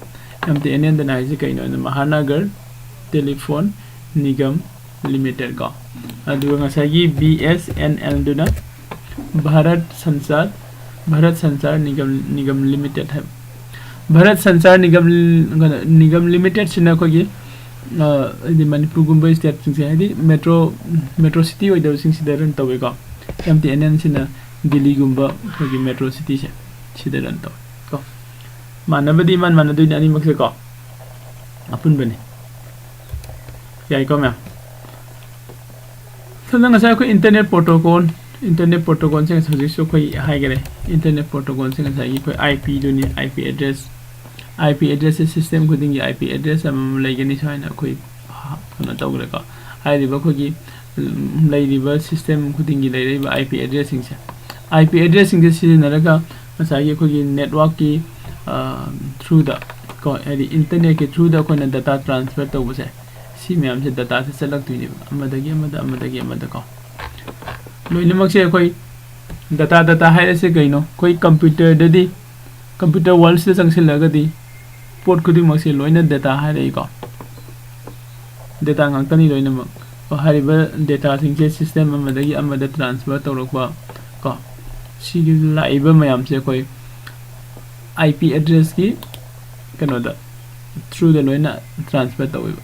ꯑꯦꯝ ꯇꯤ ꯑꯦꯟ ꯑꯦꯜꯗꯅ ꯍꯥꯏꯁꯦ ꯀꯩꯅꯣ ꯍꯥꯏꯗ, ꯃꯍꯥꯅꯒꯔ ꯇꯦꯂꯤꯐꯣꯟ ꯅꯤꯒꯝ ꯂꯤꯃꯤꯇꯦꯠ ꯀꯣ꯫ ꯑꯗꯨꯒ ꯉꯁꯥꯏꯒꯤ ꯕꯤ ꯑꯦꯁ ꯑꯦꯟ ꯑꯦꯜꯗꯨꯅ ꯚꯥꯔꯠ ꯁꯟꯆꯥꯔ, ꯚꯥꯔꯠ ꯁꯟꯆꯥꯔ ꯅꯤꯒꯝ, ꯅꯤꯒꯝ ꯂꯤꯃꯤꯇꯦꯠ ꯍꯥꯏꯕ꯫ ꯚꯥꯔꯠ ꯁꯟꯆꯥꯔ ꯅꯤꯒꯝ, ꯀꯩꯅꯣ, ꯅꯤꯒꯝ ꯂꯤꯃꯤꯇꯦꯠꯁꯤꯅ ꯑꯩꯈꯣꯏꯒꯤ, ꯑ, ꯍꯥꯏꯗꯤ ꯃꯅꯤꯄꯨꯔꯒꯨꯝꯕ ꯁ꯭ꯇꯦꯠꯁꯤꯡꯁꯦ, ꯍꯥꯏꯗꯤ ꯃꯦꯇ꯭ꯔꯣ, ꯃꯦꯇ꯭ꯔꯣ ꯁꯤꯇꯤ ꯑꯣꯏꯗꯕꯁꯤꯡꯁꯤꯗ ꯔꯟ ꯇꯧꯋꯦꯀꯣ꯫ ꯑꯦꯝ ꯇꯤ ꯑꯦꯟ ꯑꯦꯜꯁꯤꯅ ꯗꯤꯜꯂꯤꯒꯨꯝꯕ ꯑꯩꯈꯣꯏꯒꯤ ꯃꯦꯇ꯭ꯔꯣ ꯁꯤꯇꯤꯁꯦ ꯁꯤꯗ ꯔꯟ ꯇꯧꯋꯦ ꯀꯣ꯫ ꯃꯥꯟꯅꯕꯗꯤ ꯏꯃꯥꯟ ꯃꯥꯟꯅꯗꯣꯏꯅꯤ ꯑꯅꯤꯃꯛꯁꯦ ꯀꯣ꯫ ꯑꯄꯨꯟꯕꯅꯤ꯫ ꯌꯥꯏꯀꯣ ꯃꯌꯥꯝ? ꯁꯣꯝꯗ ꯉꯁꯥꯏ ꯑꯩꯈꯣꯏ ꯏꯟꯇꯔꯅꯦꯠ ꯄ꯭ꯔꯣꯇꯣꯀꯣꯜ, ꯏꯟꯇꯔꯅꯦꯠ ꯄ꯭ꯔꯣꯇꯣꯀꯣꯜꯁꯦ ꯍꯧꯖꯤꯛꯁꯨ ꯑꯩꯈꯣꯏ ꯍꯥꯏꯈꯔꯦ꯫ ꯏꯟꯇꯔꯅꯦꯠ ꯄ꯭ꯔꯣꯇꯣꯀꯣꯜꯁꯦ ꯉꯁꯥꯏꯒꯤ ꯑꯩꯈꯣꯏ ꯑꯥꯏ ꯄꯤꯗꯨꯅꯤ, I P address. I P ꯑꯦꯗ꯭ꯔꯦꯁꯁꯦ system ꯈꯨꯗꯤꯡꯒꯤ ꯑꯥꯏ ꯄꯤ ꯑꯦꯗ꯭ꯔꯦꯁ ꯑꯃꯃꯝ ꯂꯩꯒꯅꯤ ꯁꯨꯃꯥꯏꯅ ꯑꯩꯈꯣꯏ ꯍꯥ-, ꯀꯩꯅꯣ ꯇꯧꯈ꯭ꯔꯦꯀꯣ꯫ ꯍꯥꯏꯔꯤꯕ ꯑꯩꯈꯣꯏꯒꯤ, ꯎꯝ, ꯂꯩꯔꯤꯕ ꯁꯤꯁꯇꯦꯝ ꯈꯨꯗꯤꯡꯒꯤ ꯂꯩꯔꯛꯏꯕ ꯑꯥꯏ ꯄꯤ ꯑꯦꯗ꯭ꯔꯦꯁꯁꯤꯡꯁꯦ, ꯑꯥꯏ ꯄꯤ ꯑꯦꯗ꯭ꯔꯦꯁꯁꯤꯡꯁꯦ ꯁꯤꯖꯤꯟꯅꯔꯒ ꯉꯁꯥꯏꯒꯤ ꯑꯩꯈꯣꯏꯒꯤ ꯅꯦꯠꯋꯥꯛꯀꯤ, ꯑ, ꯊ꯭ꯔꯨꯗ ꯀꯣ, ꯍꯥꯏꯗꯤ ꯏꯟꯇꯔꯅꯦꯠꯀꯤ ꯊ꯭ꯔꯨꯗ ꯑꯩꯈꯣꯏꯅ ꯗꯇꯥ ꯇ꯭ꯔꯥꯟꯁꯐꯔ ꯇꯧꯕꯁꯦ, ꯁꯤ ꯃꯌꯥꯝꯁꯦ ꯗꯇꯥꯁꯦ ꯆꯠꯂꯛꯇꯣꯏꯅꯦꯕ, ꯑꯃꯗꯒꯤ ꯑꯃꯗ, ꯑꯃꯗꯒꯤ ꯑꯃꯗ ꯀꯣ꯫ ꯂꯣꯏꯅꯃꯛꯁꯦ ꯑꯩꯈꯣꯏ ꯗꯇꯥ, ꯗꯇꯥ ꯍꯥꯏꯔꯤꯁꯦ ꯀꯩꯅꯣ? ꯑꯩꯈꯣꯏ ꯀꯝꯄ꯭ꯌꯨꯇꯔꯗꯗꯤ, ꯀꯝꯄ꯭ꯌꯨꯇꯔ ꯋꯥꯔꯜꯁꯤꯗ ꯆꯪꯁꯤꯜꯂꯒꯗꯤ ꯄꯣꯠ ꯈꯨꯗꯤꯡꯃꯛꯁꯦ ꯂꯣꯏꯅ ꯗꯇꯥ ꯍꯥꯏꯔꯛꯏꯀꯣ꯫ ꯗꯇꯥ ꯉꯥꯛꯇꯅꯤ ꯂꯣꯏꯅꯃꯛ꯫ ꯍꯥꯏꯔꯤꯕ ꯗꯇꯥꯁꯤꯡꯁꯦ ꯁꯤꯁꯇꯦꯝ ꯑꯃꯗꯒꯤ ꯑꯃꯗ ꯇ꯭ꯔꯥꯟꯁꯐꯔ ꯇꯧꯔꯛꯄ ꯀꯣ, ꯁꯤꯒꯤ ꯂꯥꯛꯏꯕ ꯃꯌꯥꯝꯁꯦ ꯑꯩꯈꯣꯏ ꯑꯥꯏ ꯄꯤ ꯑꯦꯗ꯭ꯔꯦꯁꯀꯤ ꯀꯩꯅꯣꯗ, ꯊ꯭ꯔꯨꯗ ꯂꯣꯏꯅ ꯇ꯭ꯔꯥꯟꯁꯐꯔ ꯇꯧꯋꯦꯕ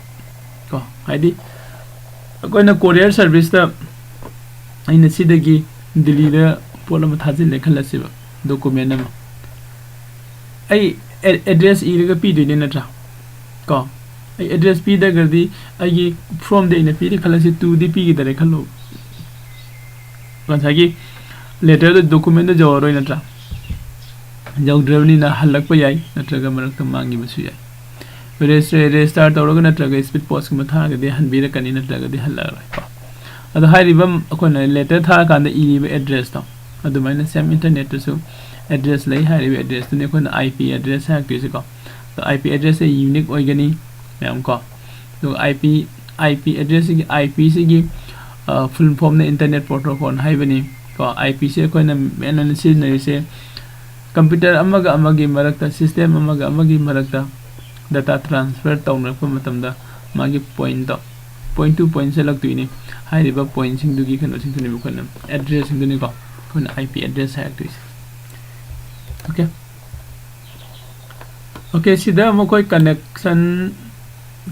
ꯀꯣ꯫ ꯍꯥꯏꯗꯤ ꯑꯩꯈꯣꯏꯅ ꯀꯣꯔꯤꯌꯔ ꯁꯥꯔꯚꯤꯁꯇ ꯑꯩꯅ ꯁꯤꯗꯒꯤ ꯗꯤꯜꯂꯤꯗ ꯄꯣꯠ ꯑꯃ ꯊꯥꯖꯤꯜꯂꯦ ꯈꯜꯂꯁꯦꯕ, ꯗꯣꯀꯨꯃꯦꯟ ꯑꯃ꯫ ꯑꯩ ꯑꯦ-, ꯑꯦꯗ꯭ꯔꯦꯁ ꯏꯔꯒ ꯄꯤꯗꯣꯏꯅꯦ ꯅꯠꯇ꯭ꯔꯥ? ꯀꯣ, ꯑꯩ ꯑꯦꯗ꯭ꯔꯦꯁ ꯄꯤꯗ꯭ꯔꯒꯗꯤ ꯑꯩꯒꯤ ꯐ꯭ꯔꯣꯝꯗ ꯑꯩꯅ ꯄꯤꯔꯦ ꯈꯜꯂꯁꯤ, ꯇꯨꯗꯤ ꯄꯤꯈꯤꯗꯔꯦ ꯈꯜꯂꯣ꯫ ꯉꯁꯥꯏꯒꯤ ꯂꯦꯇꯔꯗ, ꯗꯣꯀꯨꯃꯦꯟꯗ ꯌꯧꯔꯔꯣꯏ ꯅꯠꯇ꯭ꯔꯥ? ꯌꯧꯗ꯭ꯔꯕꯅꯤꯅ ꯍꯜꯂꯛꯄ ꯌꯥꯏ, ꯅꯠꯇ꯭ꯔꯒ ꯃꯔꯛꯇ ꯃꯥꯡꯈꯤꯕꯁꯨ ꯌꯥꯏ꯫ ꯔꯦꯖꯤꯁꯇꯔ, ꯔꯦꯖꯤꯁꯇꯥꯔ ꯇꯧꯔꯒ ꯅꯠꯇ꯭ꯔꯒ ꯁ꯭ꯄꯤꯠ ꯄꯣꯁꯀꯨꯝꯕ ꯊꯥꯔꯒꯗꯤ ꯍꯟꯕꯤꯔꯛꯀꯅꯤ, ꯅꯠꯇ꯭ꯔꯒꯗꯤ ꯍꯜꯂꯛꯑꯔꯣꯏꯀꯣ꯫ ꯑꯗꯣ ꯍꯥꯏꯔꯤꯕ ꯑꯩꯈꯣꯏꯅ ꯂꯦꯇꯔ ꯊꯥꯔꯀꯥꯟꯗ ꯏꯔꯤꯕ ꯑꯦꯗ꯭ꯔꯦꯁꯇꯣ, ꯑꯗꯨꯃꯥꯏꯅ ꯁꯦꯝ ꯏꯟꯇꯔꯅꯦꯠꯇꯁꯨ ꯑꯦꯗ꯭ꯔꯦꯁ ꯂꯩ꯫ ꯍꯥꯏꯔꯤꯕ ꯑꯦꯗ꯭ꯔꯦꯁꯇꯨꯅꯤ ꯑꯩꯈꯣꯏꯅ IP address ꯍꯥꯏꯔꯛꯇꯣꯏꯁꯦꯀꯣ꯫ ꯑꯗꯣ IP address ꯁꯦ unique ꯑꯣꯏꯒꯅꯤ ꯃꯌꯥꯝ ꯀꯣ꯫ ꯑꯗꯨꯒ IP IP address ꯁꯤꯒꯤ IP ꯁꯤꯒꯤ full form ꯅ internet protocol ꯍꯥꯏꯕꯅꯤ ꯀꯣ꯫ IP ꯁꯦ ꯑꯩꯈꯣꯏꯅ main ꯑꯣꯏꯅ ꯁꯤꯖꯤꯟꯅꯔꯤꯁꯦ computer ꯑꯃꯒ ꯑꯃꯒꯤ ꯃꯔꯛꯇ, system ꯑꯃꯒ ꯑꯃꯒꯤ ꯃꯔꯛꯇ data transfer ꯇꯧꯅꯔꯛꯄ ꯃꯇꯝꯗ ꯃꯥꯒꯤ point to, point to point ꯆꯠꯂꯛꯇꯣꯏꯅꯤ꯫ ꯍꯥꯏꯔꯤꯕ point ꯁꯤꯡꯗꯨꯒꯤ ꯀꯩꯅꯣꯁꯤꯡꯗꯨꯅꯦꯕ ꯑꯩꯈꯣꯏꯅ address ꯁꯤꯡꯗꯨꯅꯤꯀꯣ ꯑꯩꯈꯣꯏꯅ IP address ꯍꯥꯏꯔꯛꯇꯣꯏꯁꯦ꯫ Okay꯫ Okay, ꯁꯤꯗ ꯑꯃꯨꯛ ꯑꯩꯈꯣꯏ connection,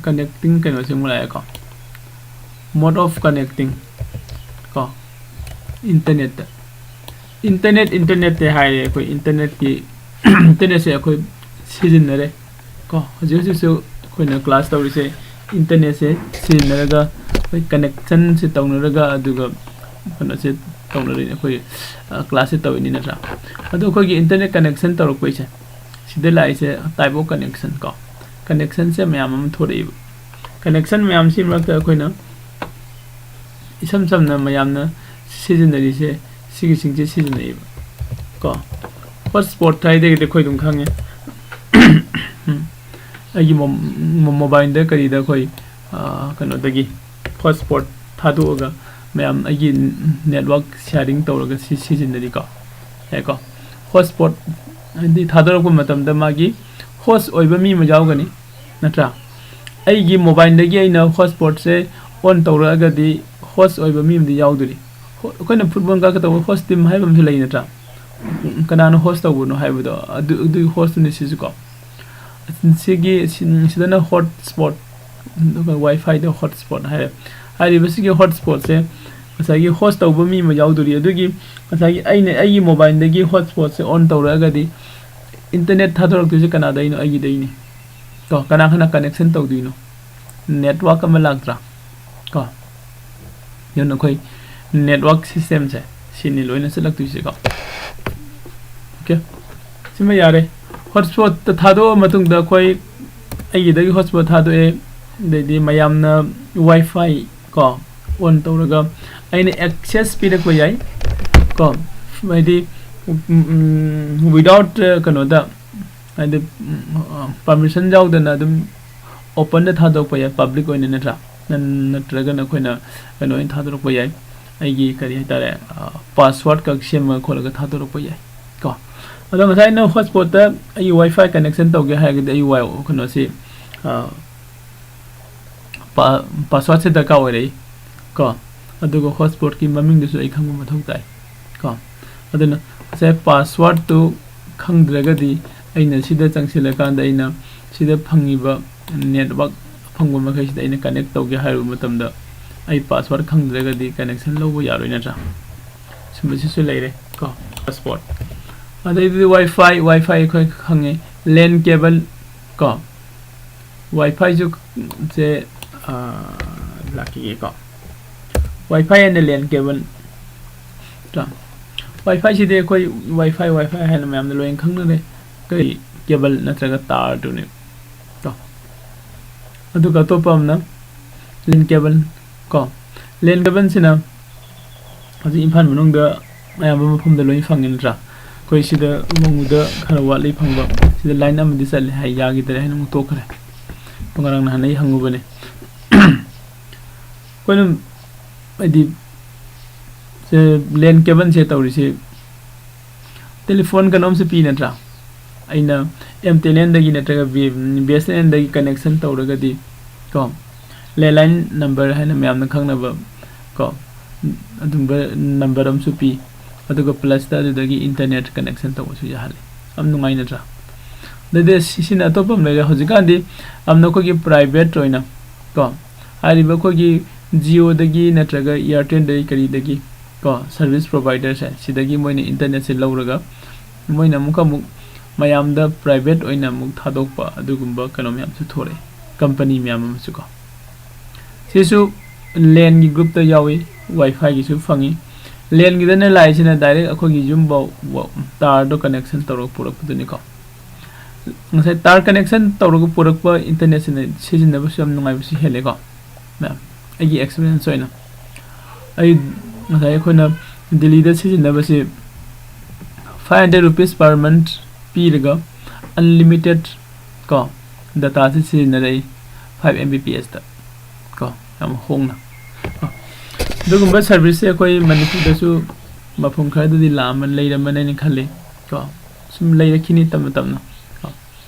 connecting ꯀꯩꯅꯣꯁꯦ ꯑꯃꯨꯛ ꯂꯥꯛꯑꯦꯀꯣ꯫ Mode of connecting ꯀꯣ꯫ Internet ꯇ, internet, internet ꯇ ꯍꯥꯏꯔꯦ ꯑꯩꯈꯣꯏ internet ꯀꯤ, internet ꯁꯦ ꯑꯩꯈꯣꯏ ꯁꯤꯖꯤꯟꯅꯔꯦ ꯀꯣ꯫ ꯍꯧꯖꯤꯛ ꯍꯧꯖꯤꯛꯁꯨ ꯑꯩꯈꯣꯏꯅ class ꯇꯧꯔꯤꯁꯦ internet ꯁꯦ ꯁꯤꯖꯤꯟꯅꯔꯒ ꯑꯩꯈꯣꯏ connection ꯁꯦ ꯇꯧꯅꯔꯒ ꯑꯗꯨꯒ ꯀꯩꯅꯣꯁꯦ ꯇꯧꯅꯔꯤꯅꯤ, ꯑꯩꯈꯣꯏ class ꯁꯦ ꯇꯧꯔꯤꯅꯤ ꯅꯠꯇ꯭ꯔꯥ? ꯑꯗꯣ ꯑꯩꯈꯣꯏꯒꯤ internet connection ꯇꯧꯔꯛꯄꯩꯁꯦ, ꯁꯤꯗ ꯂꯥꯛꯏꯁꯦ type of connection ꯀꯣ꯫ Connection ꯁꯦ ꯃꯌꯥꯝ ꯑꯃ ꯊꯣꯛꯂꯛꯏꯕ꯫ Connection ꯃꯌꯥꯝꯁꯤ ꯃꯔꯛꯇ ꯑꯩꯈꯣꯏꯅ ꯏꯁꯝ ꯁꯝꯅ ꯃꯌꯥꯝꯅ ꯁꯤꯖꯤꯟꯅꯔꯤꯁꯦ ꯁꯤꯒꯤꯁꯤꯡꯁꯦ ꯁꯤꯖꯤꯟꯅꯩꯌꯦꯕ ꯀꯣ꯫ Hotspot ꯍꯥꯏꯔꯒꯗꯤ ꯑꯩꯈꯣꯏ ꯑꯗꯨꯝ ꯈꯪꯉꯦ꯫ ꯎꯝ꯫ ꯑꯩꯒꯤ mo-, mo-, mobile ꯗ ꯀꯔꯤꯗ ꯑꯩꯈꯣꯏ, ꯑꯥ, ꯀꯩꯅꯣꯗꯒꯤ hotspot ꯊꯥꯗꯣꯛꯑꯒ ꯃꯌꯥꯝ ꯑꯩꯒꯤ network sharing ꯇꯧꯔꯒ ꯁꯤ ꯁꯤꯖꯤꯟꯅꯔꯤꯀꯣ꯫ ꯌꯥꯏꯀꯣ? Hotspot ꯍꯥꯏꯗꯤ ꯊꯥꯗꯣꯔꯛꯄ ꯃꯇꯝꯗ ꯃꯥꯒꯤ host ꯑꯣꯏꯕ ꯃꯤ ꯑꯃ ꯌꯥꯎꯒꯅꯤ, ꯅꯠꯇ꯭ꯔꯥ? ꯑꯩꯒꯤ mobile ꯗꯒꯤ ꯑꯩꯅ hotspot ꯁꯦ on ꯇꯧꯔꯛꯑꯒꯗꯤ host ꯑꯣꯏꯕ ꯃꯤ ꯑꯃꯗꯤ ꯌꯥꯎꯗꯣꯔꯤ꯫ ꯍꯣ-, ꯑꯩꯈꯣꯏꯅ football ꯀꯥꯎꯔꯛꯀꯗꯧꯕ host team ꯍꯥꯏꯕ ꯑꯃꯁꯨ ꯂꯩ, ꯅꯠꯇ꯭ꯔꯥ? ꯀꯅꯥꯅ host ꯇꯧꯕꯅꯣ ꯍꯥꯏꯕꯗꯣ, ꯑꯗꯨ, ꯑꯗꯨꯒꯤ host ꯇꯨꯅꯤ ꯁꯤꯁꯨꯀꯣ꯫ ꯁꯤꯒꯤ, ꯁꯤ-, ꯁꯤꯗꯅ hotspot, ꯑꯗꯨꯒ Wi-Fi ꯗ hotspot ꯍꯥꯏꯔꯦ꯫ ꯍꯥꯏꯔꯤꯕꯁꯤꯒꯤ hotspot ꯁꯦ ꯉꯁꯥꯏꯒꯤ host ꯇꯧꯕ ꯃꯤ ꯑꯃ ꯌꯥꯎꯗꯣꯔꯤ꯫ ꯑꯗꯨꯒꯤ ꯉꯁꯥꯏꯒꯤ ꯑꯩꯅ ꯑꯩꯒꯤ mobile ꯗꯒꯤ hotspot ꯁꯦ on ꯇꯧꯔꯛꯑꯒꯗꯤ internet ꯊꯥꯗꯣꯔꯛꯇꯣꯏꯁꯦ ꯀꯅꯥꯗꯩꯅꯣ? ꯑꯩꯒꯤꯗꯩꯅꯤ꯫ ꯀꯣ, ꯀꯅꯥ ꯀꯅꯥ connection ꯇꯧꯗꯣꯏꯅꯣ? Network ꯑꯃ ꯂꯥꯛꯇ꯭ꯔꯥ? ꯀꯣ, ꯑꯗꯨꯅ ꯑꯩꯈꯣꯏ network system ꯁꯦ ꯁꯤꯅꯤ ꯂꯣꯏꯅ ꯆꯠꯂꯛꯇꯣꯏꯁꯦꯀꯣ꯫ Okay, ꯁꯤꯃ ꯌꯥꯔꯦ꯫ Hotspot ꯇ ꯊꯥꯗꯣꯛꯑ ꯃꯇꯨꯡꯗ ꯑꯩꯈꯣꯏ ꯑꯩꯒꯤꯗꯒꯤ hotspot ꯊꯥꯗꯣꯛꯑꯦ, ꯑꯗꯩꯗꯤ ꯃꯌꯥꯝꯅ Wi-Fi ꯀꯣ on ꯇꯧꯔꯒ ꯑꯩꯅ access ꯄꯤꯔꯛꯄ ꯌꯥꯏ ꯀꯣ, ꯍꯥꯏꯗꯤ ꯋꯤꯗꯥꯎꯠ ꯀꯩꯅꯣꯗ, ꯍꯥꯏꯗꯤ ꯄꯔꯃꯤꯁꯟ ꯌꯥꯎꯗꯅ ꯑꯗꯨꯝ ꯑꯣꯄꯟꯗ ꯊꯥꯗꯣꯔꯛꯄ ꯌꯥꯏ, ꯄꯕ꯭ꯂꯤꯛ ꯑꯣꯏꯅ, ꯅꯠꯇ꯭ꯔꯥ? ꯅꯠꯇ꯭ꯔꯒꯅ ꯑꯩꯈꯣꯏꯅ ꯀꯩꯅꯣ ꯑꯣꯏꯅ ꯊꯥꯗꯣꯔꯛꯄ ꯌꯥꯏ, ꯑꯩꯒꯤ ꯀꯔꯤ ꯍꯥꯏꯇꯥꯔꯦ, ꯄꯥꯁꯋꯥꯔꯗ ꯈꯛ ꯁꯦꯝꯃꯒ ꯈꯣꯠꯂꯒ ꯊꯥꯗꯣꯔꯛꯄ ꯌꯥꯏ ꯀꯣ꯫ ꯑꯗꯣ ꯉꯁꯥꯏ ꯑꯩꯅ ꯍꯣꯠꯁꯄꯣꯠꯇ ꯑꯩꯒꯤ ꯋꯥꯏꯐꯥꯏ ꯀꯅꯦꯛꯁꯟ ꯇꯧꯒꯦ ꯍꯥꯏꯔꯒꯗꯤ ꯑꯩ ꯋꯥꯏ ꯀꯩꯅꯣꯁꯤ ꯄꯥꯁꯋꯥꯔꯗꯁꯦ ꯗꯔꯀꯥꯔ ꯑꯣꯏꯔꯛꯏ ꯀꯣ꯫ ꯑꯗꯨꯒ ꯍꯣꯠꯁꯄꯣꯠꯀꯤ ꯃꯃꯤꯡꯗꯨꯁꯨ ꯑꯩ ꯈꯪꯕ ꯃꯊꯧ ꯇꯥꯏ ꯀꯣ꯫ ꯑꯗꯨꯅ ꯉꯁꯥꯏ ꯄꯥꯁꯋꯥꯔꯗꯇꯨ ꯈꯪꯗ꯭ꯔꯒꯗꯤ ꯑꯩꯅ ꯁꯤꯗ ꯆꯪꯁꯤꯜꯂꯀꯥꯟꯗ ꯑꯩꯅ ꯁꯤꯗ ꯐꯪꯉꯤꯕ ꯅꯦꯠꯋꯥꯛ ꯑꯐꯪꯕ ꯃꯈꯩꯁꯤꯗ ꯑꯩꯅ ꯀꯅꯦꯛ ꯇꯧꯒꯦ ꯍꯥꯏꯔꯨꯕ ꯃꯇꯝꯗ ꯑꯩ ꯄꯥꯁꯋꯥꯔꯗ ꯈꯪꯗ꯭ꯔꯒꯗꯤ ꯀꯅꯦꯛꯁꯟ ꯂꯧꯕ ꯌꯥꯔꯣꯏ, ꯅꯠꯇ꯭ꯔꯥ? ꯁꯨꯝꯕꯁꯤꯁꯨ ꯂꯩꯔꯦ ꯀꯣ, ꯍꯣꯠꯁꯄꯣꯠ꯫ ꯑꯗꯩꯗꯤ ꯋꯥꯏꯐꯥꯏ, ꯋꯥꯏꯐꯥꯏ ꯑꯩꯈꯣꯏ ꯈꯪꯉꯦ, ꯂꯦꯟ ꯀꯦꯕꯜ ꯀꯣ꯫ ꯋꯥꯏꯐꯥꯏꯁꯨ ꯁꯦ ꯂꯥꯛꯈꯤꯒꯦꯀꯣ꯫ ꯋꯥꯏꯐꯥꯏ ꯑꯦꯟ ꯂꯦꯟ ꯀꯦꯕꯜ꯫ ꯋꯥꯏꯐꯥꯏꯁꯤꯗꯤ ꯑꯩꯈꯣꯏ ꯋꯥꯏꯐꯥꯏ ꯋꯥꯏꯐꯥꯏ ꯍꯥꯏꯅ ꯃꯌꯥꯝꯅ ꯂꯣꯏꯅ ꯈꯪꯅꯔꯦ, ꯀꯔꯤ ꯀꯦꯕꯜ ꯅꯠꯇ꯭ꯔꯒ ꯇꯥꯔꯗꯨꯅꯤ ꯀꯣ꯫ ꯑꯗꯨꯒ ꯑꯇꯣꯞꯄ ꯑꯃꯅ ꯂꯦꯟ ꯀꯦꯕꯜ ꯀꯣ꯫ ꯂꯦꯟ ꯀꯦꯕꯜꯁꯤꯅ ꯍꯧꯖꯤꯛ ꯏꯝꯐꯥꯜ ꯃꯅꯨꯡꯗ ꯑꯌꯥꯝꯕ ꯃꯐꯝꯗ ꯂꯣꯏ ꯐꯪꯉꯤ, ꯅꯠꯇ꯭ꯔꯥ? ꯑꯩꯈꯣꯏ ꯁꯤꯗ ꯋꯥꯡꯉꯨꯗ ꯈꯔ ꯋꯥꯠꯂꯤ ꯐꯪꯕ, ꯁꯤꯗ ꯂꯥꯏꯟ ꯑꯃꯗꯤ ꯆꯠꯂꯦ ꯍꯥꯏ, ꯌꯥꯈꯤꯗ꯭ꯔꯦ ꯍꯥꯏꯅ ꯑꯃꯨꯛ ꯇꯣꯛꯈ꯭ꯔꯦ꯫ ꯉꯔꯥꯡ ꯅꯍꯥꯟ ꯑꯩ ꯍꯪꯉꯨꯕꯅꯦ꯫ ꯑꯩꯈꯣꯏꯅ ꯍꯥꯏꯗꯤ ꯂꯦꯟ ꯀꯦꯕꯜꯁꯦ ꯇꯧꯔꯤꯁꯦ ꯇꯦꯂꯤꯐꯣꯟ ꯀꯩꯅꯣꯝꯁꯦ ꯄꯤ, ꯅꯠꯇ꯭ꯔꯥ? ꯑꯩꯅ ꯑꯦꯝ ꯇꯤ ꯑꯦꯟ ꯑꯦꯜꯗꯒꯤ ꯅꯠꯇ꯭ꯔꯒ ꯕꯤ ꯑꯦꯁ ꯑꯦꯟ ꯑꯦꯜꯗꯒꯤ ꯀꯅꯦꯛꯁꯟ ꯇꯧꯔꯒꯗꯤ ꯀꯣ, ꯂꯦꯟꯂꯥꯏꯟ ꯅꯝꯕꯔ ꯍꯥꯏꯅ ꯃꯌꯥꯝꯅ ꯈꯪꯅꯕ ꯀꯣ, ꯑꯗꯨꯝꯕ ꯅꯝꯕꯔ ꯑꯃꯁꯨ ꯄꯤ꯫ ꯑꯗꯨꯒ ꯄ꯭ꯂꯁꯇ ꯑꯗꯨꯗꯒꯤ ꯏꯟꯇꯔꯅꯦꯠ ꯀꯅꯦꯛꯁꯟ ꯇꯧꯕꯁꯨ ꯌꯥꯍꯜꯂꯤ꯫ ꯌꯥꯝ ꯅꯨꯡꯉꯥꯏ, ꯅꯠꯇ꯭ꯔꯥ? ꯑꯗꯩꯗꯤ ꯁꯤ-, ꯁꯤꯅ ꯑꯇꯣꯞꯄ ꯑꯃ ꯂꯩꯔꯦ꯫ ꯍꯧꯖꯤꯛꯀꯥꯟꯗꯤ ꯌꯥꯝꯅ ꯑꯩꯈꯣꯏꯒꯤ ꯄ꯭ꯔꯥꯏꯚꯦꯠ ꯑꯣꯏꯅ ꯀꯣ, ꯍꯥꯏꯔꯤꯕ ꯑꯩꯈꯣꯏꯒꯤ ꯖꯤꯑꯣꯗꯒꯤ ꯅꯠꯇ꯭ꯔꯒ ꯏꯌꯥꯔꯇꯦꯜꯗꯒꯤ ꯀꯔꯤꯗꯒꯤ ꯀꯣ, ꯁꯔꯚꯤꯁ ꯄ꯭ꯔꯣꯚꯥꯏꯗꯔꯁꯦ, ꯁꯤꯗꯒꯤ ꯃꯣꯏꯅ ꯏꯟꯇꯔꯅꯦꯠꯁꯦ ꯂꯧꯔꯒ ꯃꯣꯏꯅ ꯑꯃꯨꯛꯀ ꯑꯃꯨꯛ ꯃꯌꯥꯝꯗ ꯄ꯭ꯔꯥꯏꯚꯦꯠ ꯑꯣꯏꯅ ꯑꯃꯨꯛ ꯊꯥꯗꯣꯛꯄ, ꯑꯗꯨꯒꯨꯝꯕ ꯀꯩꯅꯣ ꯃꯌꯥꯝꯁꯨ ꯊꯣꯔꯛꯑꯦ, ꯀꯝꯄꯅꯤ ꯃꯌꯥꯝ ꯑꯃꯁꯨ ꯀꯣ꯫ ꯁꯤꯁꯨ ꯂꯦꯟꯒꯤ ꯒ꯭ꯔꯨꯞꯇ ꯌꯥꯎꯏ, ꯋꯥꯏꯐꯥꯏꯒꯤꯁꯨ ꯐꯪꯉꯤ꯫ ꯂꯦꯟꯒꯤꯗꯅ ꯂꯥꯛꯏꯁꯤꯅ ꯗꯥꯏꯔꯦꯛ ꯑꯩꯈꯣꯏꯒꯤ ꯌꯨꯝꯐꯥꯎ ꯋ-, ꯇꯥꯔꯗꯣ ꯀꯅꯦꯛꯁꯟ ꯇꯧꯔꯒ ꯄꯨꯔꯛꯄꯗꯨꯅꯤꯀꯣ꯫ ꯉꯁꯥꯏ ꯇꯥꯔ ꯀꯅꯦꯛꯁꯟ ꯇꯧꯔꯒ ꯄꯨꯔꯛꯄ ꯏꯟꯇꯔꯅꯦꯠꯁꯤꯅ ꯁꯤꯖꯤꯟꯅꯕꯁꯨ ꯌꯥꯝ ꯅꯨꯡꯉꯥꯏꯕꯁꯨ ꯍꯦꯜꯂꯦꯀꯣ꯫ ꯃꯌꯥꯝ, ꯑꯩꯒꯤ ꯑꯦꯛꯁꯄꯤꯔꯤꯌꯦꯟꯁ ꯑꯣꯏꯅ ꯑꯩ ꯉꯁꯥꯏ ꯑꯩꯈꯣꯏꯅ ꯗꯤꯜꯂꯤꯗ ꯁꯤꯖꯤꯟꯅꯕꯁꯤ Five hundred rupees per month ꯄꯤꯔꯒ unlimited ꯀꯣ data ꯁꯤ ꯁꯤꯖꯤꯟꯅꯔꯛꯏ, five M B P S ꯇ ꯀꯣ, ꯌꯥꯝ ꯍꯣꯡꯅ ꯀꯣ꯫ ꯑꯗꯨꯒꯨꯝꯕ service ꯁꯦ ꯑꯩꯈꯣꯏ ꯃꯅꯤꯄꯨꯔꯗꯁꯨ ꯃꯐꯝ ꯈꯔꯗꯗꯤ ꯂꯥꯛꯑꯝꯃ ꯂꯩꯔꯝꯃꯅꯦꯅ ꯈꯜꯂꯤ ꯀꯣ꯫ ꯁꯨꯝ ꯂꯩꯔꯛꯈꯤꯅꯤ ꯇꯞꯅ ꯇꯞꯅ ꯀꯣ꯫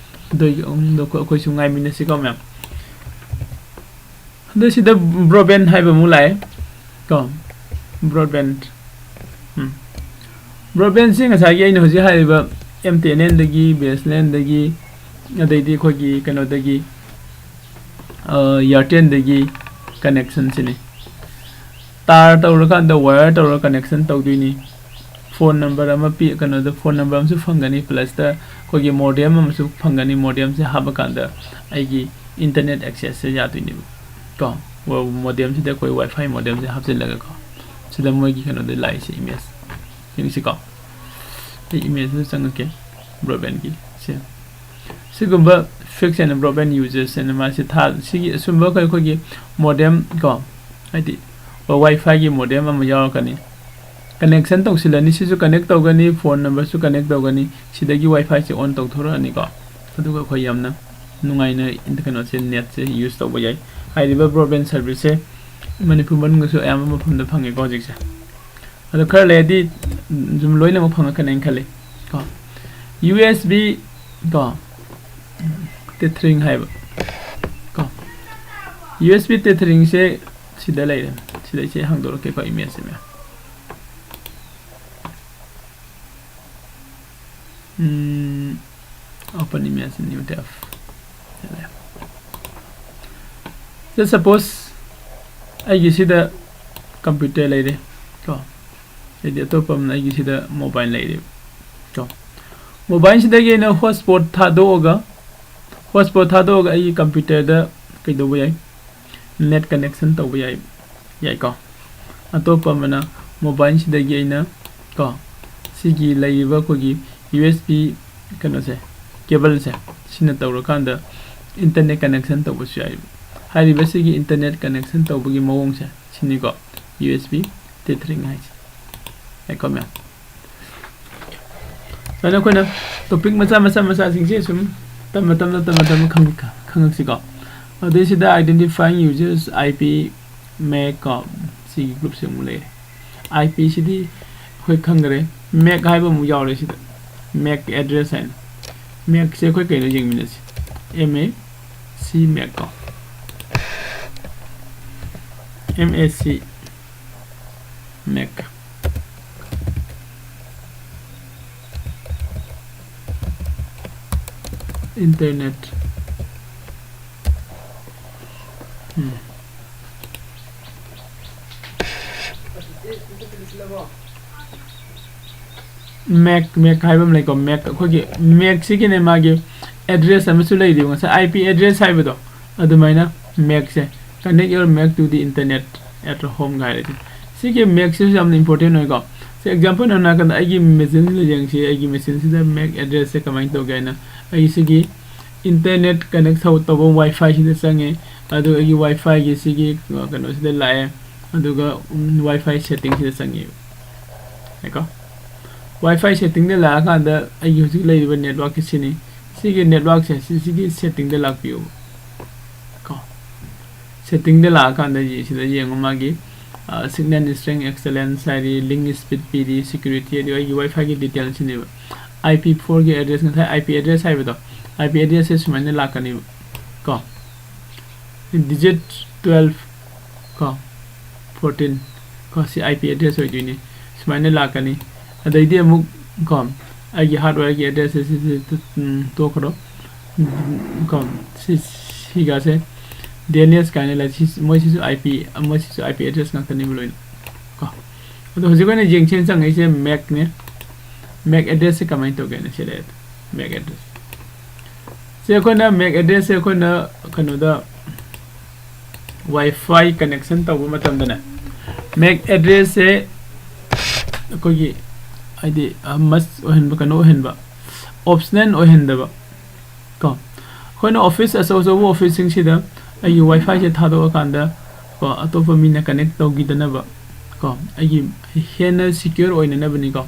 ꯑꯗꯨꯒꯤ ꯑꯍꯨꯝꯗꯣ ꯑꯩꯈꯣꯏ-, ꯑꯩꯈꯣꯏꯁꯨ ꯉꯥꯏꯃꯤꯟꯅꯁꯤꯀꯣ ꯃꯌꯥꯝ꯫ ꯑꯗꯣ ꯁꯤꯗ broadband ꯍꯥꯏꯕ ꯑꯃꯨꯛ ꯂꯥꯛꯑꯦ ꯀꯣ꯫ Broadband, ꯎꯝ, broadband ꯁꯤ ꯉꯁꯥꯏꯒꯤ ꯑꯩꯅ ꯍꯧꯖꯤꯛ ꯍꯥꯏꯔꯤꯕ M T N L ꯗꯒꯤ, B S N L ꯗꯒꯤ, ꯑꯗꯩꯗꯤ ꯑꯩꯈꯣꯏꯒꯤ ꯀꯩꯅꯣꯗꯒꯤ, ꯑ, Airtel ꯗꯒꯤ connection ꯁꯤꯅꯤ꯫ ꯇꯥꯔ ꯇꯧꯔꯀꯥꯟꯗ wire ꯇꯧꯔꯒ connection ꯇꯧꯗꯣꯏꯅꯤ꯫ Phone number ꯑꯃ ꯄꯤ, ꯀꯩꯅꯣꯗ phone number ꯑꯃꯁꯨ ꯐꯪꯒꯅꯤ, plus ꯇ ꯑꯩꯈꯣꯏꯒꯤ modem ꯑꯃꯁꯨ ꯐꯪꯒꯅꯤ꯫ Modem ꯁꯦ ꯍꯥꯞꯄꯀꯥꯟꯗ ꯑꯩꯒꯤ internet access ꯁꯦ ꯌꯥꯗꯣꯏꯅꯦꯕ ꯀꯣ꯫ Modem ꯁꯤꯗ ꯑꯩꯈꯣꯏ WiFi modem ꯁꯦ ꯍꯥꯞꯆꯤꯜꯂꯒ ꯀꯣ꯫ ꯁꯤꯗ ꯃꯣꯏꯒꯤ ꯀꯩꯅꯣꯗ ꯂꯥꯛꯏꯁꯦ image꯫ ꯌꯦꯡꯁꯤꯀꯣ꯫ ꯑꯩ image ꯁꯤꯗ ꯆꯪꯉꯛꯀꯦ꯫ Broadband ꯀꯤ ꯁꯦ꯫ ꯁꯤꯒꯨꯝꯕ fixed and broadband users ꯁꯤꯅ ꯃꯥꯁꯤ ꯊꯥ-, ꯁꯤꯒꯤ ꯑꯁꯨꯝꯕ ꯑꯩꯈꯣꯏ, ꯑꯩꯈꯣꯏꯒꯤ modem ꯀꯣ, ꯍꯥꯏꯗꯤ WiFi ꯒꯤ modem ꯑꯃ ꯌꯥꯎꯔꯛꯀꯅꯤ꯫ Connection ꯇꯧꯁꯤꯜꯂꯅꯤ, ꯁꯤꯁꯨ connect ꯇꯧꯒꯅꯤ, phone number ꯁꯨ connect ꯇꯧꯒꯅꯤ, ꯁꯤꯗꯒꯤ WiFi ꯁꯦ on ꯇꯧꯊꯣꯔꯛꯑꯅꯤꯀꯣ꯫ ꯑꯗꯨꯒ ꯑꯩꯈꯣꯏ ꯌꯥꯝꯅ ꯅꯨꯡꯉꯥꯏꯅ ꯏꯟ-, ꯀꯩꯅꯣꯁꯦ, net ꯁꯦ use ꯇꯧꯕ ꯌꯥꯏ꯫ ꯍꯥꯏꯔꯤꯕ broadband service ꯁꯦ ꯃꯅꯤꯄꯨꯔ ꯃꯅꯨꯡꯗꯁꯨ ꯑꯌꯥꯝꯕ ꯃꯐꯝꯗ ꯐꯪꯉꯦꯀꯣ ꯍꯧꯖꯤꯛꯁꯦ꯫ ꯑꯗꯣ ꯈꯔ ꯂꯩꯔꯗꯤ ꯑꯗꯨꯝ ꯂꯣꯏꯅꯃꯛ ꯐꯪꯉꯛꯀꯅꯤ ꯍꯥꯏꯅ ꯈꯜꯂꯤ ꯀꯣ꯫ U S B ꯀꯣ, tethering ꯍꯥꯏꯕ ꯀꯣ, U S B tethering ꯁꯦ ꯁꯤꯗ ꯂꯩꯔꯦ꯫ ꯁꯤꯗ ꯑꯩꯁꯦ ꯍꯥꯡꯗꯣꯔꯛꯀꯦꯀꯣ, image ꯁꯦ ꯃꯌꯥꯝ꯫ ꯎꯝ, open image in new tab꯫ ꯁꯤꯗ ꯂꯩꯔꯦ꯫ Just suppose ꯑꯩꯒꯤ ꯁꯤꯗ computer ꯂꯩꯔꯦ ꯀꯣ, ꯍꯥꯏꯗꯤ ꯑꯇꯣꯞꯄ ꯑꯃꯅ ꯑꯩꯒꯤ ꯁꯤꯗ mobile ꯂꯩꯔꯦ ꯀꯣ꯫ Mobile ꯁꯤꯗꯒꯤ ꯑꯩꯅ hotspot ꯊꯥꯗꯣꯛꯑꯒ, hotspot ꯊꯥꯗꯣꯛꯑꯒ ꯑꯩꯒꯤ computer ꯗ ꯀꯩꯗꯧꯕ ꯌꯥꯏ? Net connection ꯇꯧꯕ ꯌꯥꯏ, ꯌꯥꯏꯀꯣ꯫ ꯑꯇꯣꯞꯄ ꯑꯃꯅ mobile ꯁꯤꯗꯒꯤ ꯑꯩꯅ ꯀꯣ, ꯁꯤꯒꯤ ꯂꯩꯔꯤꯕ ꯑꯩꯈꯣꯏꯒꯤ U S B ꯀꯩꯅꯣꯁꯦ, cable ꯁꯦ, ꯁꯤꯅ ꯇꯧꯔꯀꯥꯟꯗ internet connection ꯇꯧꯕꯁꯨ ꯌꯥꯏ꯫ ꯍꯥꯏꯔꯤꯕ ꯁꯤꯒꯤ internet connection ꯇꯧꯕꯒꯤ ꯃꯑꯣꯡꯁꯦ ꯁꯤꯅꯤꯀꯣ, U S B tethering ꯍꯥꯏꯁꯦ꯫ ꯌꯥꯏꯀꯣ ꯃꯌꯥꯝ? ꯑꯗꯨꯃꯥꯏꯅ ꯑꯩꯈꯣꯏꯅ topic ꯃꯆꯥ ꯃꯆꯥ ꯃꯆꯥꯁꯤꯡꯁꯦ ꯁꯨꯝ ꯇꯞꯅ ꯇꯞꯅ ꯇꯞꯅ ꯇꯞꯅ ꯈꯪ- ꯈꯪꯉꯛꯁꯤꯀꯣ꯫ ꯑꯗꯩꯁꯤꯗ identifying users, I P, mac ꯀꯣ, ꯁꯤꯒꯤ groupꯁꯦ ꯑꯃꯨꯛ ꯂꯩꯔꯦ꯫ I P ꯁꯤꯗꯤ ꯑꯩꯈꯣꯏ ꯈꯪꯈ꯭ꯔꯦ꯫ Mac ꯍꯥꯏꯕ ꯑꯃꯨꯛ ꯌꯥꯎꯔꯦ ꯁꯤꯗ꯫ Mac address ꯍꯥꯏꯅ꯫ Macꯁꯦ ꯑꯩꯈꯣꯏ ꯀꯩꯅꯣ ꯌꯦꯡꯃꯤꯟꯅꯁꯤ꯫ M A C mac ꯀꯣ꯫ M A C mac꯫ Internet꯫ Um. Mac, mac ꯍꯥꯏꯕ ꯑꯃ ꯂꯩꯀꯣ꯫ Mac, ꯑꯩꯈꯣꯏꯒꯤ macꯁꯤꯒꯤꯅꯦ ꯃꯥꯒꯤ address ꯑꯃꯁꯨ ꯂꯩꯔꯤꯕ, ꯉꯁꯥꯏ I P address ꯍꯥꯏꯕꯗꯣ, ꯑꯗꯨꯃꯥꯏꯅ macꯁꯦ, "Connect your mac to the internet at home" ꯍꯥꯏꯔꯁꯦ꯫ ꯁꯤꯒꯤ macꯁꯤꯁꯨ ꯌꯥꯝꯅ important ꯑꯣꯏꯀꯣ꯫ ꯁꯤ example ꯑꯣꯏꯅ ꯍꯥꯏꯔꯀꯥꯟꯗ ꯑꯩꯒꯤ machineꯁꯤꯗ ꯌꯦꯡꯁꯤ, ꯑꯩꯒꯤ machineꯁꯤꯗ mac addressꯁꯦ ꯀꯃꯥꯏꯅ ꯇꯧꯒꯦ ꯍꯥꯏꯅ꯫ ꯑꯩ ꯁꯤꯒꯤ internet connect ꯇꯧ-, ꯇꯧꯕ WiFiꯁꯤꯗ ꯆꯪꯉꯦ, ꯑꯗꯨꯒ ꯑꯩꯒꯤ WiFiꯒꯤ ꯁꯤꯒꯤ, ꯑ, ꯀꯩꯅꯣꯁꯤꯗ ꯂꯥꯛꯑꯦ, ꯑꯗꯨꯒ, ꯎꯝ, WiFi settingꯁꯤꯗ ꯆꯪꯉꯦꯕ꯫ ꯉꯥꯏꯈꯣ꯫ WiFi settingꯗ ꯂꯥꯛꯑꯀꯥꯟꯗ ꯑꯩꯒꯤ ꯍꯧꯖꯤꯛ ꯂꯩꯔꯤꯕ networkꯀꯤ ꯁꯤꯅꯤ꯫ ꯁꯤꯒꯤ networkꯁꯦ, ꯁꯤ-, ꯁꯤꯒꯤ settingꯗ ꯂꯥꯛꯄꯤꯌꯣꯕ꯫ ꯀꯣ꯫ Settingꯗ ꯂꯥꯛꯑꯀꯥꯟꯗ ꯌꯦ-, ꯁꯤꯗ ꯌꯦꯡꯉꯨ ꯃꯥꯒꯤ, ꯑ, signal strength excellence ꯍꯥꯏꯔꯤ, link speed ꯄꯤꯔꯤ, security ꯍꯥꯏꯗꯤ ꯑꯩꯒꯤ WiFiꯒꯤ detailꯁꯤꯅꯦꯕ꯫ I P fourꯒꯤ address, ꯉꯁꯥꯏ I P address ꯍꯥꯏꯕꯗꯣ, I P addressꯁꯦ ꯁꯨꯃꯥꯏꯅ ꯂꯥꯛꯀꯅꯦꯕ꯫ ꯀꯣ꯫ Digit twelve ꯀꯣ, fourteen ꯀꯣ, ꯁꯤ I P address ꯑꯣꯏꯗꯣꯏꯅꯤ꯫ ꯁꯨꯃꯥꯏꯅ ꯂꯥꯛꯀꯅꯤ꯫ ꯑꯗꯩꯗꯤ ꯑꯃꯨꯛ ꯀꯣ, ꯑꯩꯒꯤ hardwareꯒꯤ addressꯁꯦ ꯁꯤꯁꯦ, ꯎꯝ, ꯇꯣꯛꯈ꯭ꯔꯣ꯫ ꯎꯝ, ꯀꯣ, ꯁꯤ, ꯁꯤꯒꯁꯦ DNS ꯀꯥꯏꯅ ꯂꯩ꯫ ꯁꯤ, ꯃꯣꯏꯁꯤꯁꯨ I P, ꯃꯣꯏꯁꯤꯁꯨ I P address ꯉꯥꯛꯇꯅꯦꯕ ꯂꯣꯏꯅ ꯀꯣ꯫ ꯑꯗꯣ ꯍꯧꯖꯤꯛ ꯑꯣꯏꯅ ꯌꯦꯡꯁꯦꯅ ꯆꯪꯉꯛꯏꯁꯦ macꯅꯦ꯫ Mac addressꯁꯦ ꯀꯃꯥꯏꯅ ꯇꯧꯒꯦꯅ ꯁꯤ ꯂꯩꯔꯦ꯫ Mac address꯫ ꯁꯤ ꯑꯩꯈꯣꯏꯅ mac addressꯁꯦ ꯑꯩꯈꯣꯏꯅ ꯀꯩꯅꯣꯗ WiFi connection ꯇꯧꯕ ꯃꯇꯝꯗꯅꯦ, mac addressꯁꯦ ꯑꯩꯈꯣꯏꯒꯤ ꯍꯥꯏꯗꯤ, ꯑ, must ꯑꯣꯏꯍꯟꯕ, ꯀꯩꯅꯣ ꯑꯣꯏꯍꯟꯕ, optional ꯑꯣꯏꯍꯟꯗꯕ ꯀꯣ꯫ ꯑꯩꯈꯣꯏꯅ office ꯑꯆꯧ ꯑꯆꯧꯕ officeꯁꯤꯡꯁꯤꯗ ꯑꯩꯒꯤ WiFiꯁꯦ ꯊꯥꯗꯣꯛꯑꯀꯥꯟꯗ ꯀꯣ, ꯑꯇꯣꯞꯄ ꯃꯤꯅ connect ꯇꯧꯈꯤꯗꯅꯕ ꯀꯣ, ꯀꯣ, ꯑꯩꯒꯤ ꯍꯦꯟꯅ ꯁꯤꯀ꯭ꯌꯣꯔ ꯑꯣꯏꯅꯅꯕꯅꯤꯀꯣ꯫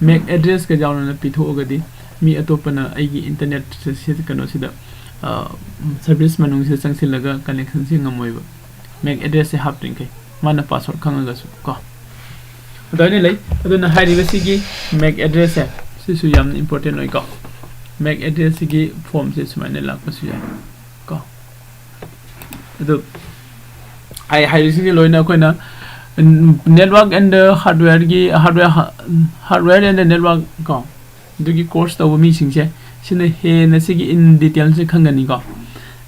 ꯃꯦꯛ ꯑꯦꯗ꯭ꯔꯦꯁꯀ ꯌꯥꯎꯅꯅ ꯄꯤꯊꯣꯛꯑꯒꯗꯤ ꯃꯤ ꯑꯇꯣꯞꯄꯅ ꯑꯩꯒꯤ ꯏꯟꯇꯔꯅꯦꯠ ꯁꯤ ꯀꯩꯅꯣꯁꯤꯗ, ꯁꯔꯚꯤꯁ ꯃꯅꯨꯡꯁꯤꯗ ꯆꯪꯁꯤꯜꯂꯒ ꯀꯅꯦꯛꯁꯟꯁꯦ ꯉꯝꯃꯣꯏꯕ꯫ ꯃꯦꯛ ꯑꯦꯗ꯭ꯔꯦꯁꯁꯦ ꯍꯥꯞꯇ꯭ꯔꯤꯈꯩ ꯃꯥꯅ ꯄꯥꯁꯋꯥꯔꯗ ꯈꯪꯉꯒꯁꯨ ꯀꯣ꯫ ꯑꯗꯨꯃꯥꯏꯅ ꯂꯩ꯫ ꯑꯗꯨꯅ ꯍꯥꯏꯔꯤꯕꯁꯤꯒꯤ ꯃꯦꯛ ꯑꯦꯗ꯭ꯔꯦꯁꯁꯦ ꯁꯤꯁꯨ ꯌꯥꯝꯅ ꯏꯝꯄꯣꯔꯇꯦꯟ ꯑꯣꯏꯀꯣ꯫ ꯃꯦꯛ ꯑꯦꯗ꯭ꯔꯦꯁꯁꯤꯒꯤ ꯐꯣꯝꯁꯦ ꯁꯨꯃꯥꯏꯅ ꯂꯥꯛꯄꯁꯨ ꯌꯥꯏ ꯀꯣ꯫ ꯑꯗꯨ ꯑꯩ ꯍꯥꯏꯔꯤꯁꯤꯡꯁꯦ ꯂꯣꯏꯅ ꯑꯩꯈꯣꯏꯅ network and hardwareꯒꯤ, hardware, hardware and network ꯀꯣ, ꯑꯗꯨꯒꯤ ꯀꯣꯔꯁ ꯇꯧꯕ ꯃꯤꯁꯤꯡꯁꯦ ꯁꯤꯅ ꯍꯦꯟꯅ ꯁꯤꯒꯤ ꯏꯟ ꯗꯤꯇꯦꯜꯁꯦ ꯈꯪꯒꯅꯤꯀꯣ꯫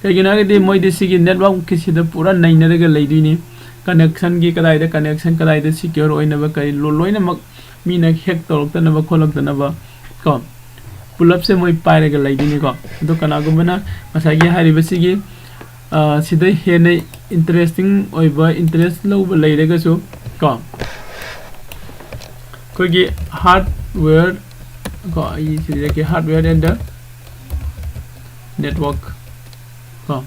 ꯀꯩꯒꯤꯅꯣ ꯍꯥꯏꯔꯒꯗꯤ ꯃꯣꯏꯗꯤ ꯁꯤꯒꯤ ꯅꯦꯠꯋꯥꯛꯀꯤꯁꯤꯗ ꯄꯨꯔꯥ ꯅꯩꯅꯔꯒ ꯂꯩꯗꯣꯏꯅꯤ꯫ ꯀꯅꯦꯛꯁꯟꯒꯤ ꯀꯗꯥꯏꯗ, ꯀꯅꯦꯛꯁꯟ ꯀꯗꯥꯏꯗ ꯁꯤꯀ꯭ꯌꯣꯔ ꯑꯣꯏꯅꯕ, ꯀꯔꯤ ꯂꯣ-, ꯂꯣꯏꯅꯃꯛ ꯃꯤꯅ ꯍꯦꯛ ꯇꯧꯔꯛꯇꯅꯕ ꯈꯣꯠꯂꯛꯇꯅꯕ ꯀꯣ, ꯄꯨꯂꯞꯁꯦ ꯃꯣꯏ ꯄꯥꯏꯔꯒ ꯂꯩꯗꯣꯏꯅꯤꯀꯣ꯫ ꯑꯗꯣ ꯀꯅꯥꯒꯨꯝꯕꯅ ꯉꯁꯥꯏꯒꯤ ꯍꯥꯏꯔꯤꯕꯁꯤꯒꯤ, ꯑ, ꯁꯤꯗ ꯍꯦꯟꯅ ꯏꯟꯇꯔꯦꯁꯇꯤꯡ ꯑꯣꯏꯕ, ꯏꯟꯇꯔꯦꯁ ꯂꯧꯕ ꯂꯩꯔꯒꯁꯨ ꯀꯣ, ꯑꯩꯈꯣꯏꯒꯤ hardware ꯀꯣ, ꯑꯩ ꯁꯤꯗ ꯏꯔꯛꯀꯦ, hardware and network ꯀꯣ,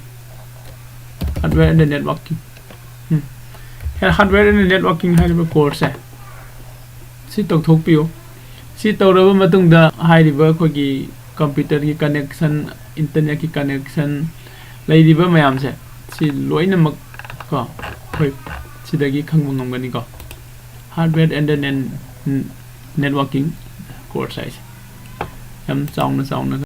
hardware and networking, um, hardware and networking ꯍꯥꯏꯔꯤꯕ ꯀꯣꯔꯁꯁꯦ ꯁꯤ ꯇꯧꯊꯣꯛꯄꯤꯌꯨ꯫ ꯁꯤ ꯇꯧꯔꯕ ꯃꯇꯨꯡꯗ ꯍꯥꯏꯔꯤꯕ ꯑꯩꯈꯣꯏꯒꯤ ꯀꯝꯄ꯭ꯌꯨꯇꯔꯒꯤ ꯀꯅꯦꯛꯁꯟ, ꯏꯟꯇꯔꯅꯦꯠꯀꯤ ꯀꯅꯦꯛꯁꯟ ꯂꯩꯔꯤꯕ ꯃꯌꯥꯝꯁꯦ ꯁꯤ ꯂꯣꯏꯅꯃꯛ ꯀꯣ ꯑꯩꯈꯣꯏ ꯁꯤꯗꯒꯤ ꯈꯪꯕ ꯉꯝꯒꯅꯤꯀꯣ꯫ Hardware and networking course ꯍꯥꯏꯁꯦ ꯌꯥꯝ ꯆꯥꯎꯅ ꯆꯥꯎꯅ